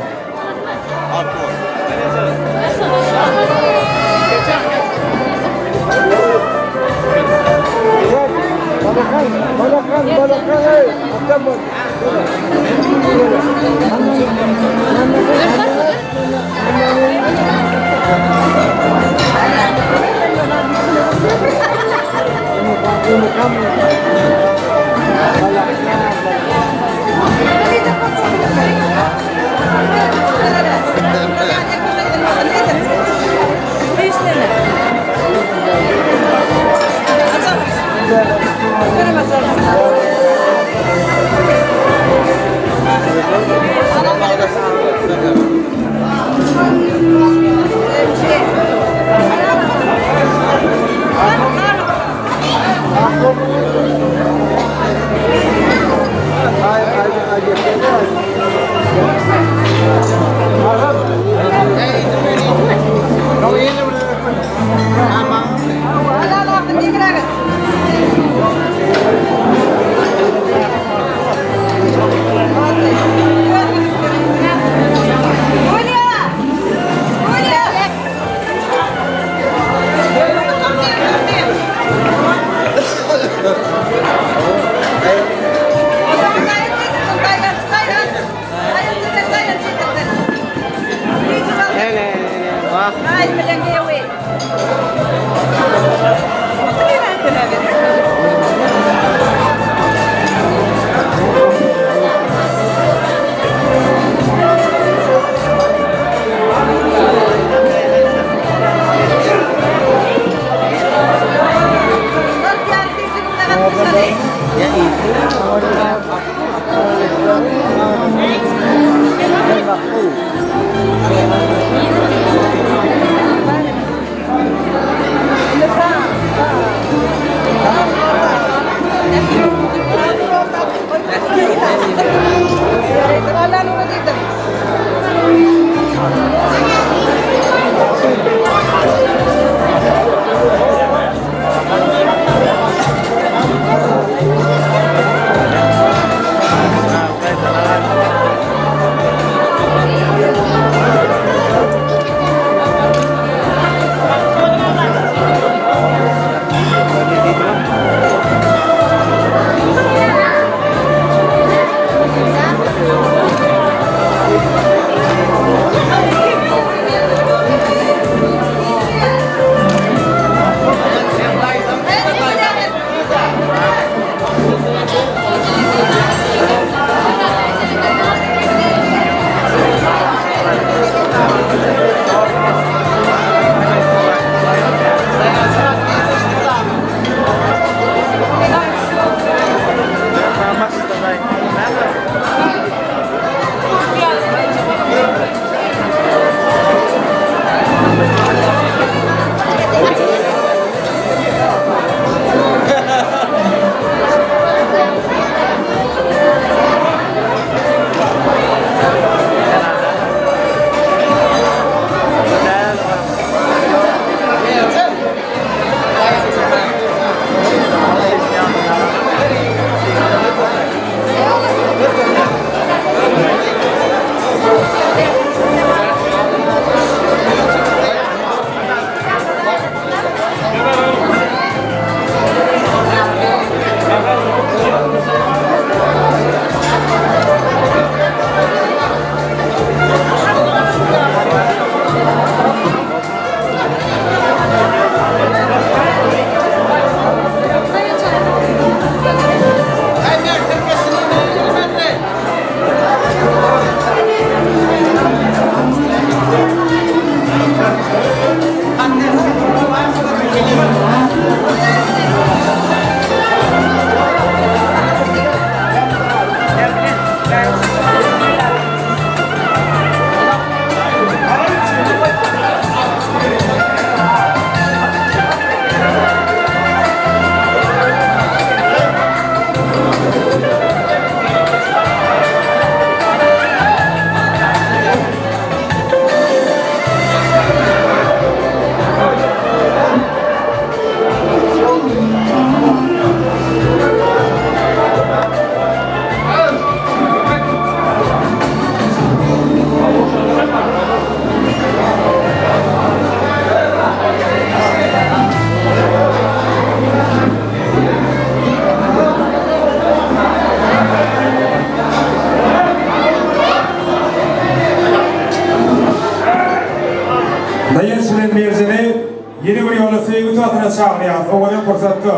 çagyrýas. Owadan pursatda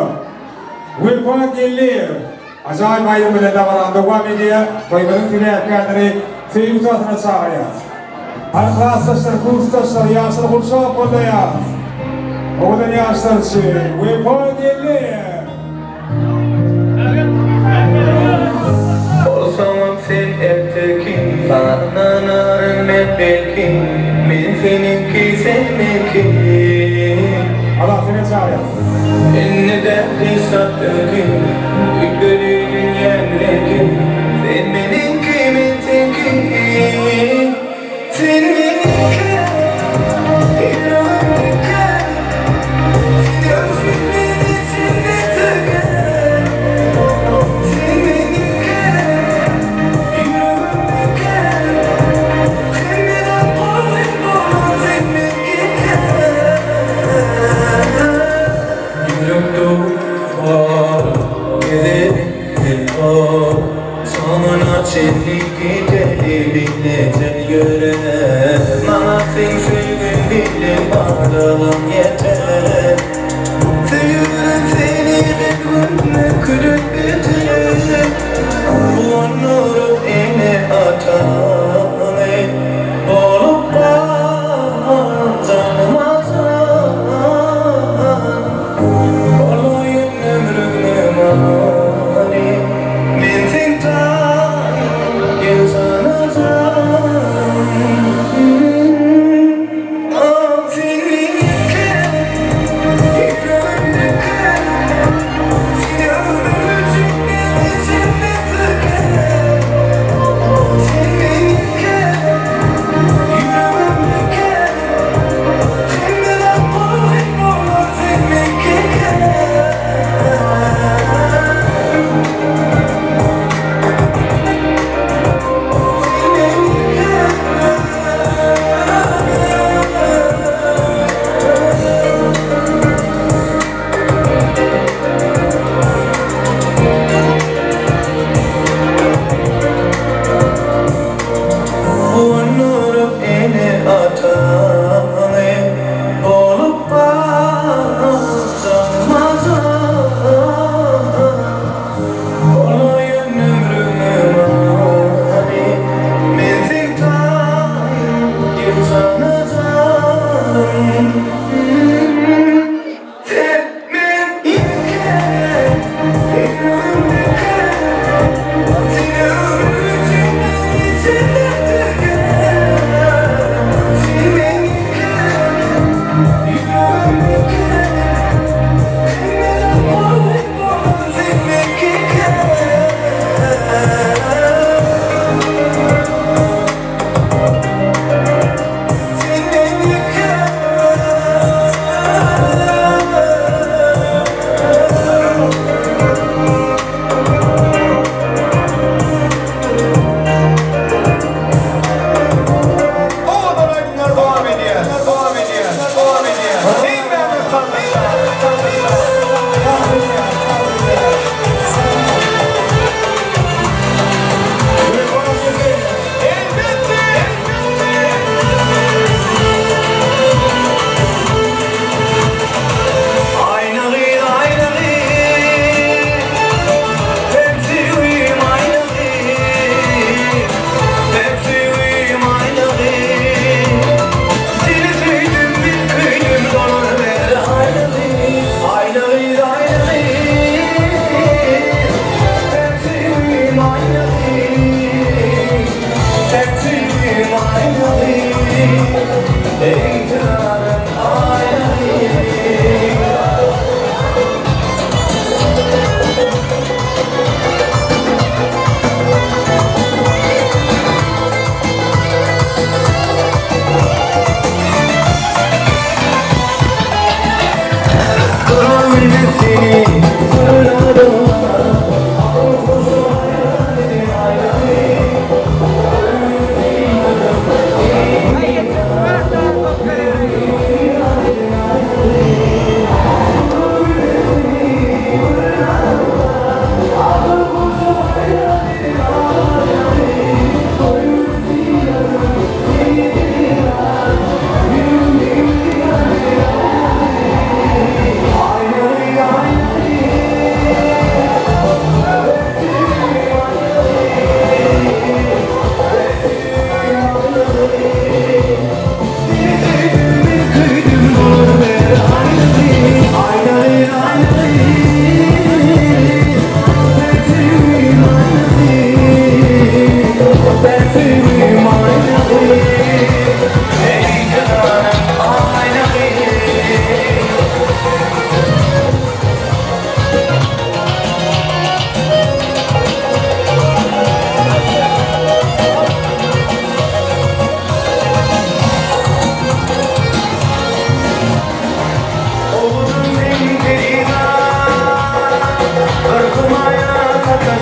Wepa Geldiýew ajaýyp aýdym bilen dabarany dowam edýär. Toýumyzyň sebäpkärleri söýgi tagtyna çagyrýas. Hany klasdaşlar, kursdaşlar, ýaşlar gurşap goldaýas. Owadan ýaşlar üçin Wepa Geldiýew. Bolsaňam sen erteki, Saňa ynanaryn men belki, Men seniňki, sen meňki. Azat seni çagyrýas. Indi däl zat öňki, Üýtgedi dünýäň reňki, Sen meniňki, men seňki. Sen meniňki, ýüregimdiki, Sen özüň meni jennetdiki. Sen meniňki, ýüregimdiki, Hemmeden gowy bolan sen meniňki. Ýürek duwar, gezelim ol, Soňuna çenli gideli bileje ýöre. Maňa seň söýgüň bilen barlygym ýeter. Söýerin seni her günde külüp biter. Guwandyryp ene-atamy bolup gal janyma jan. Bolaýyn ömrüňe many, Men seň taýyň.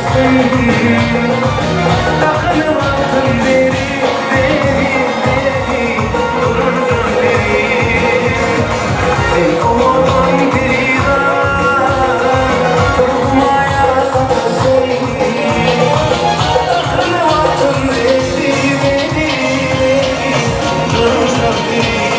sataşsyn Dakynyp altyn zeri, zeri, zeri Durursan peri Sen owadan perizat Bir humaýa sataşsyn Dakynyp altyn zeri, zeri, zeri Durursan peri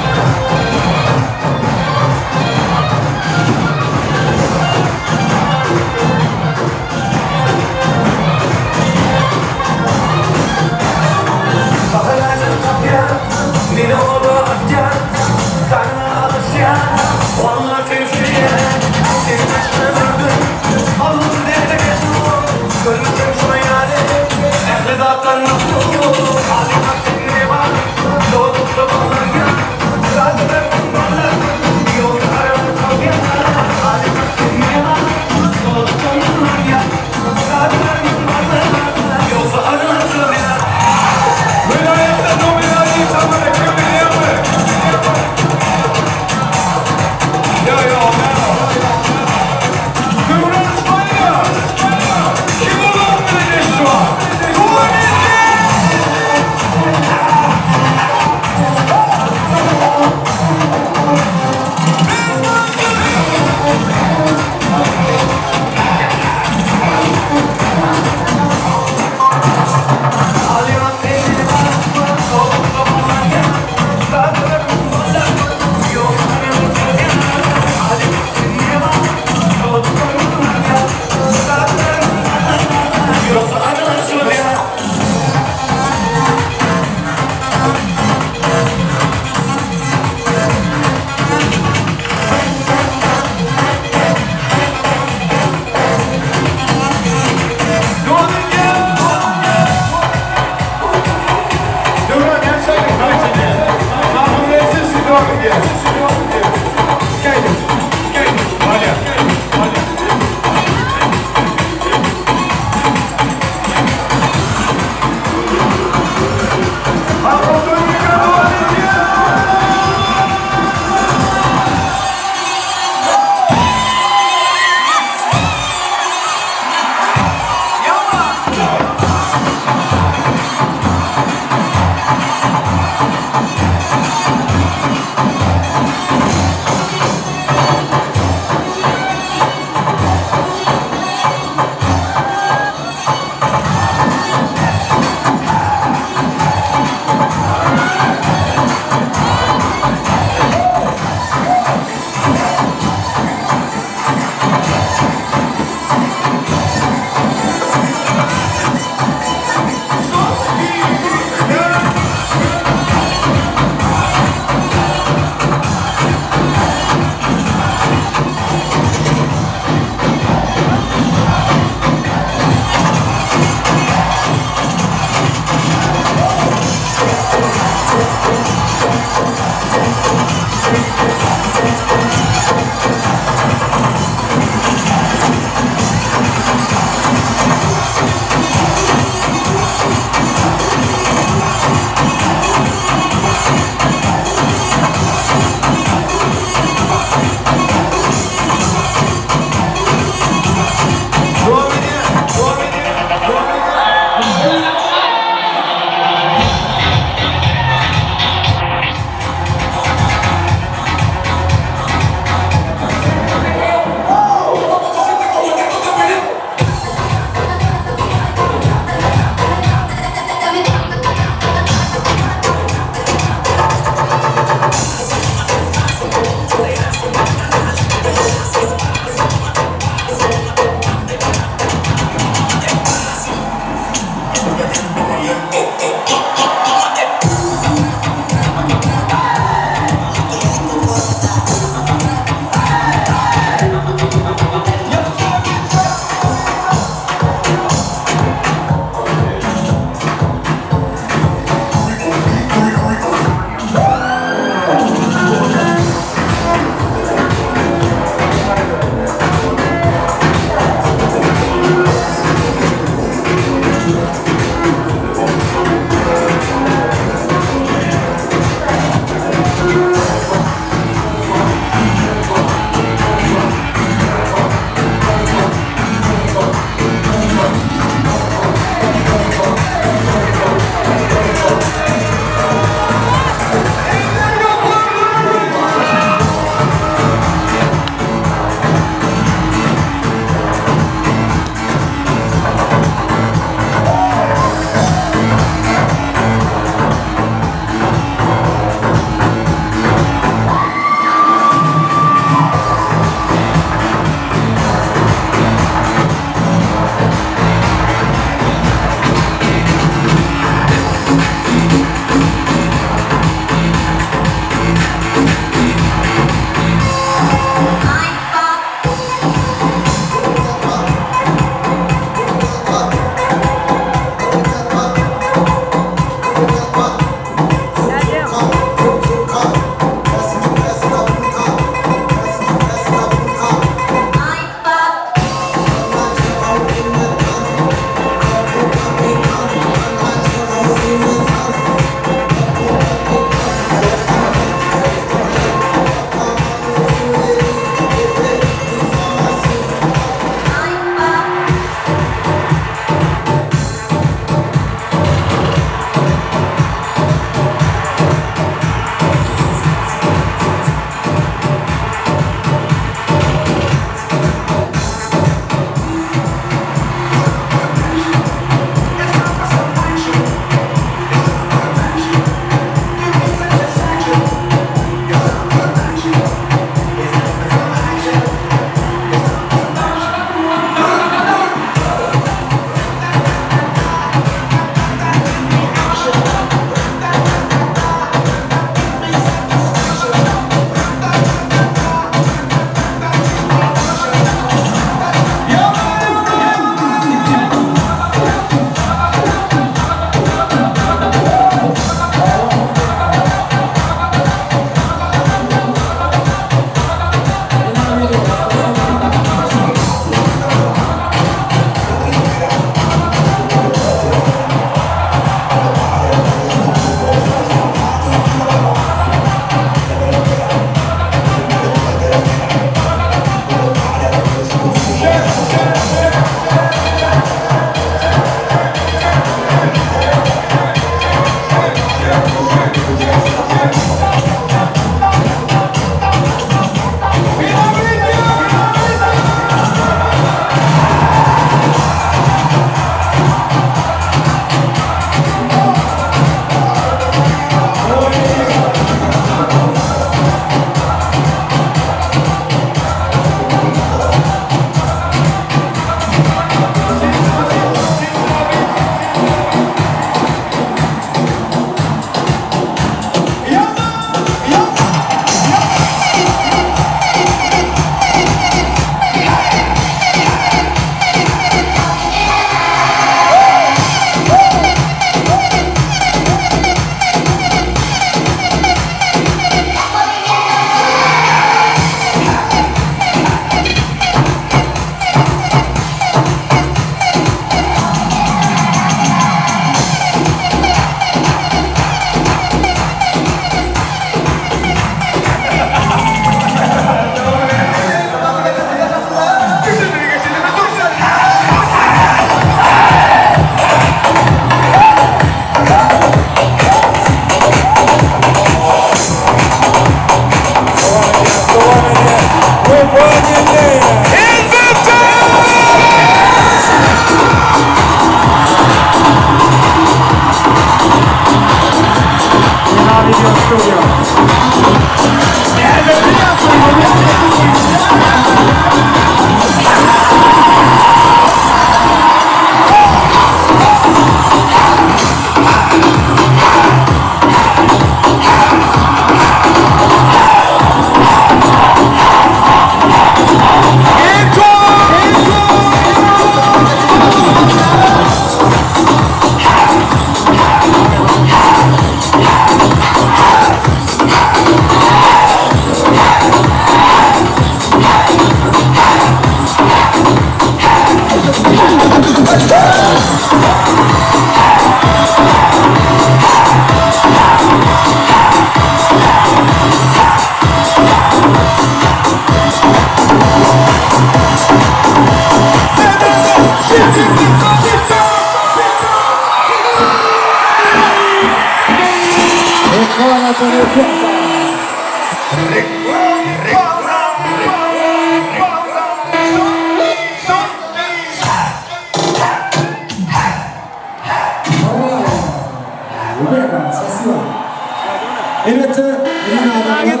Elbetde, bilen adamlar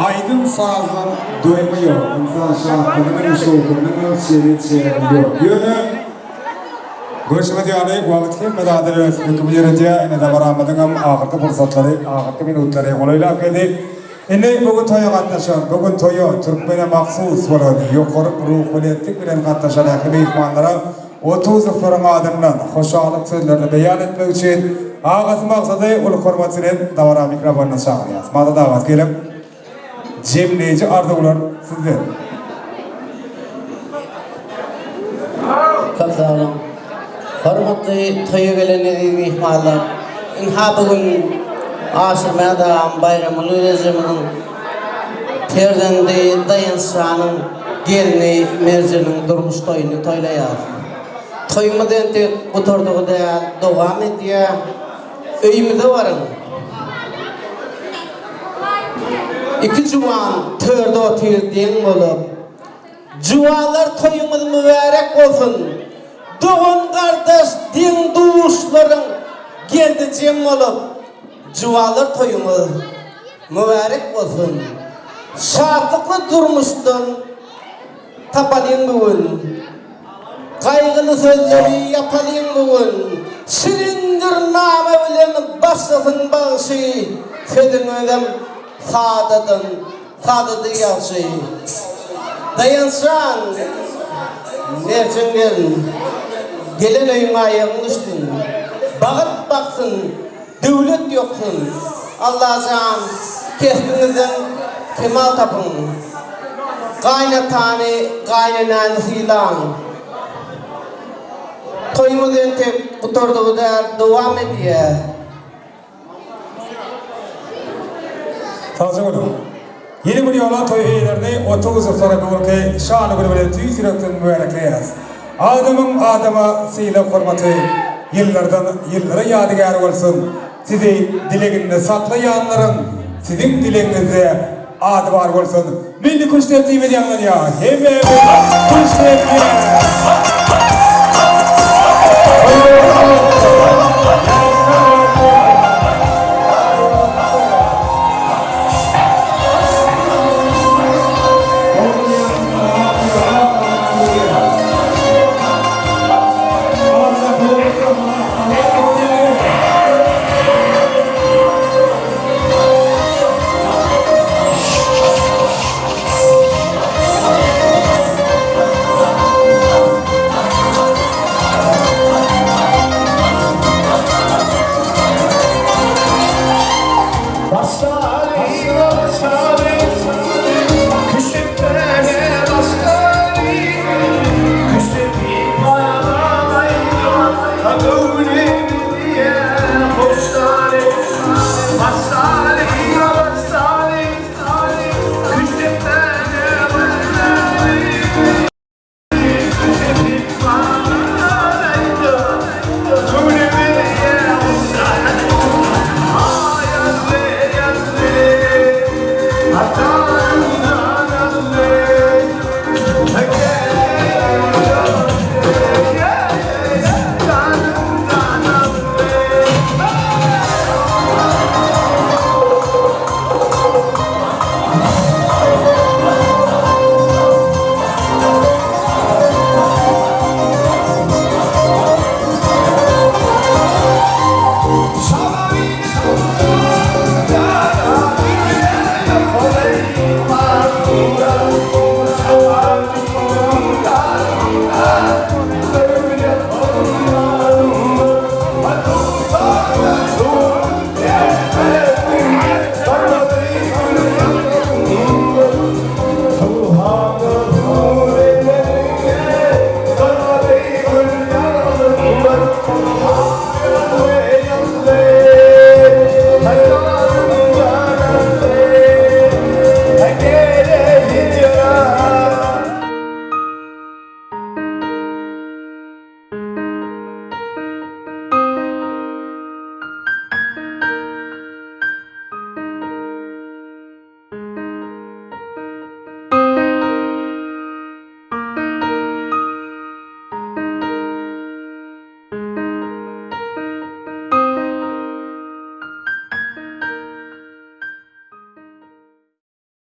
aýdym-sazdan doýmaýar. Ynsan şatlygynyň, şowhunynyň çeni-çägi ýok. Ýöne, görşüňiz ýaly, wagt hemme zada öz hökümini ýöredýär. Ine, dabaramyzyňam ahyrky pursatlary, ahyrky minutlary golaýlap geldi. Indi bu gün toýa gatnaşan, bu gün toýa türkmene mahsus bolan ýokary ruhubelentlik bilen gatnaşan ähli myhmanlara Otuzowlaryň adyndan hoşallyk sözlerini beýan etmek üçin agasy Maksady uly hormat bilen dabara mikrofonyna çagyrýarys. Maksat aga, geliň. Jemleýji arzuwlar sizden. Köp sag boluň. Hormatly toýa gelen eziz myhmanlar! Ynha bu gün Aşyrmät agam Baýramguly ejemiziň perzendi Daýanç janyň gelni Merjeniň durmuş toýuny toýlaýarys. Toýumyz entek gutardygy däl, dowam edýär. Öýümize baryň. Iki juwan törde otyr deň bolup. Juwanlar toýuňyz mübärek bolsun! Dogan-gardaş, deň-duşlaryň geldi jem bolup. Juwanlar toýuňyz mübärek bolsun! Şatlykly durmuşdan tapalyň bu gün. Gaýgyly sözleri ýapalyň bu gün. Şirindir nama bilen başlasyn bagşy, Sözüňizem sadadan sadady ýagşy. Daýançjan, Merjen gelin, gelen öýüňe aýagyň düşsün. Bagyt baksyn, Döwlet ýoksun Allajan kesbiňizden kemal tapyň. Gaýynatany gaýynenäni sylaň. Toýumyz entek gutardygy däl dowam edýär. Sagja boluň. Ýene bir ýola toý eýelerini Otuzowlara bu günki şanly güni bilen tüýs ýürekden mübärekleýäris. Adamyň adama sylag-hormaty ýyllardan ýyllara ýadygär bolsun! Sizi dileginde saklaýanlaryň siziň dilegiňizde ady bar bolsun! Milli küştdepdimiz ýaňlanýar! Hemmämiz küştdepýäs!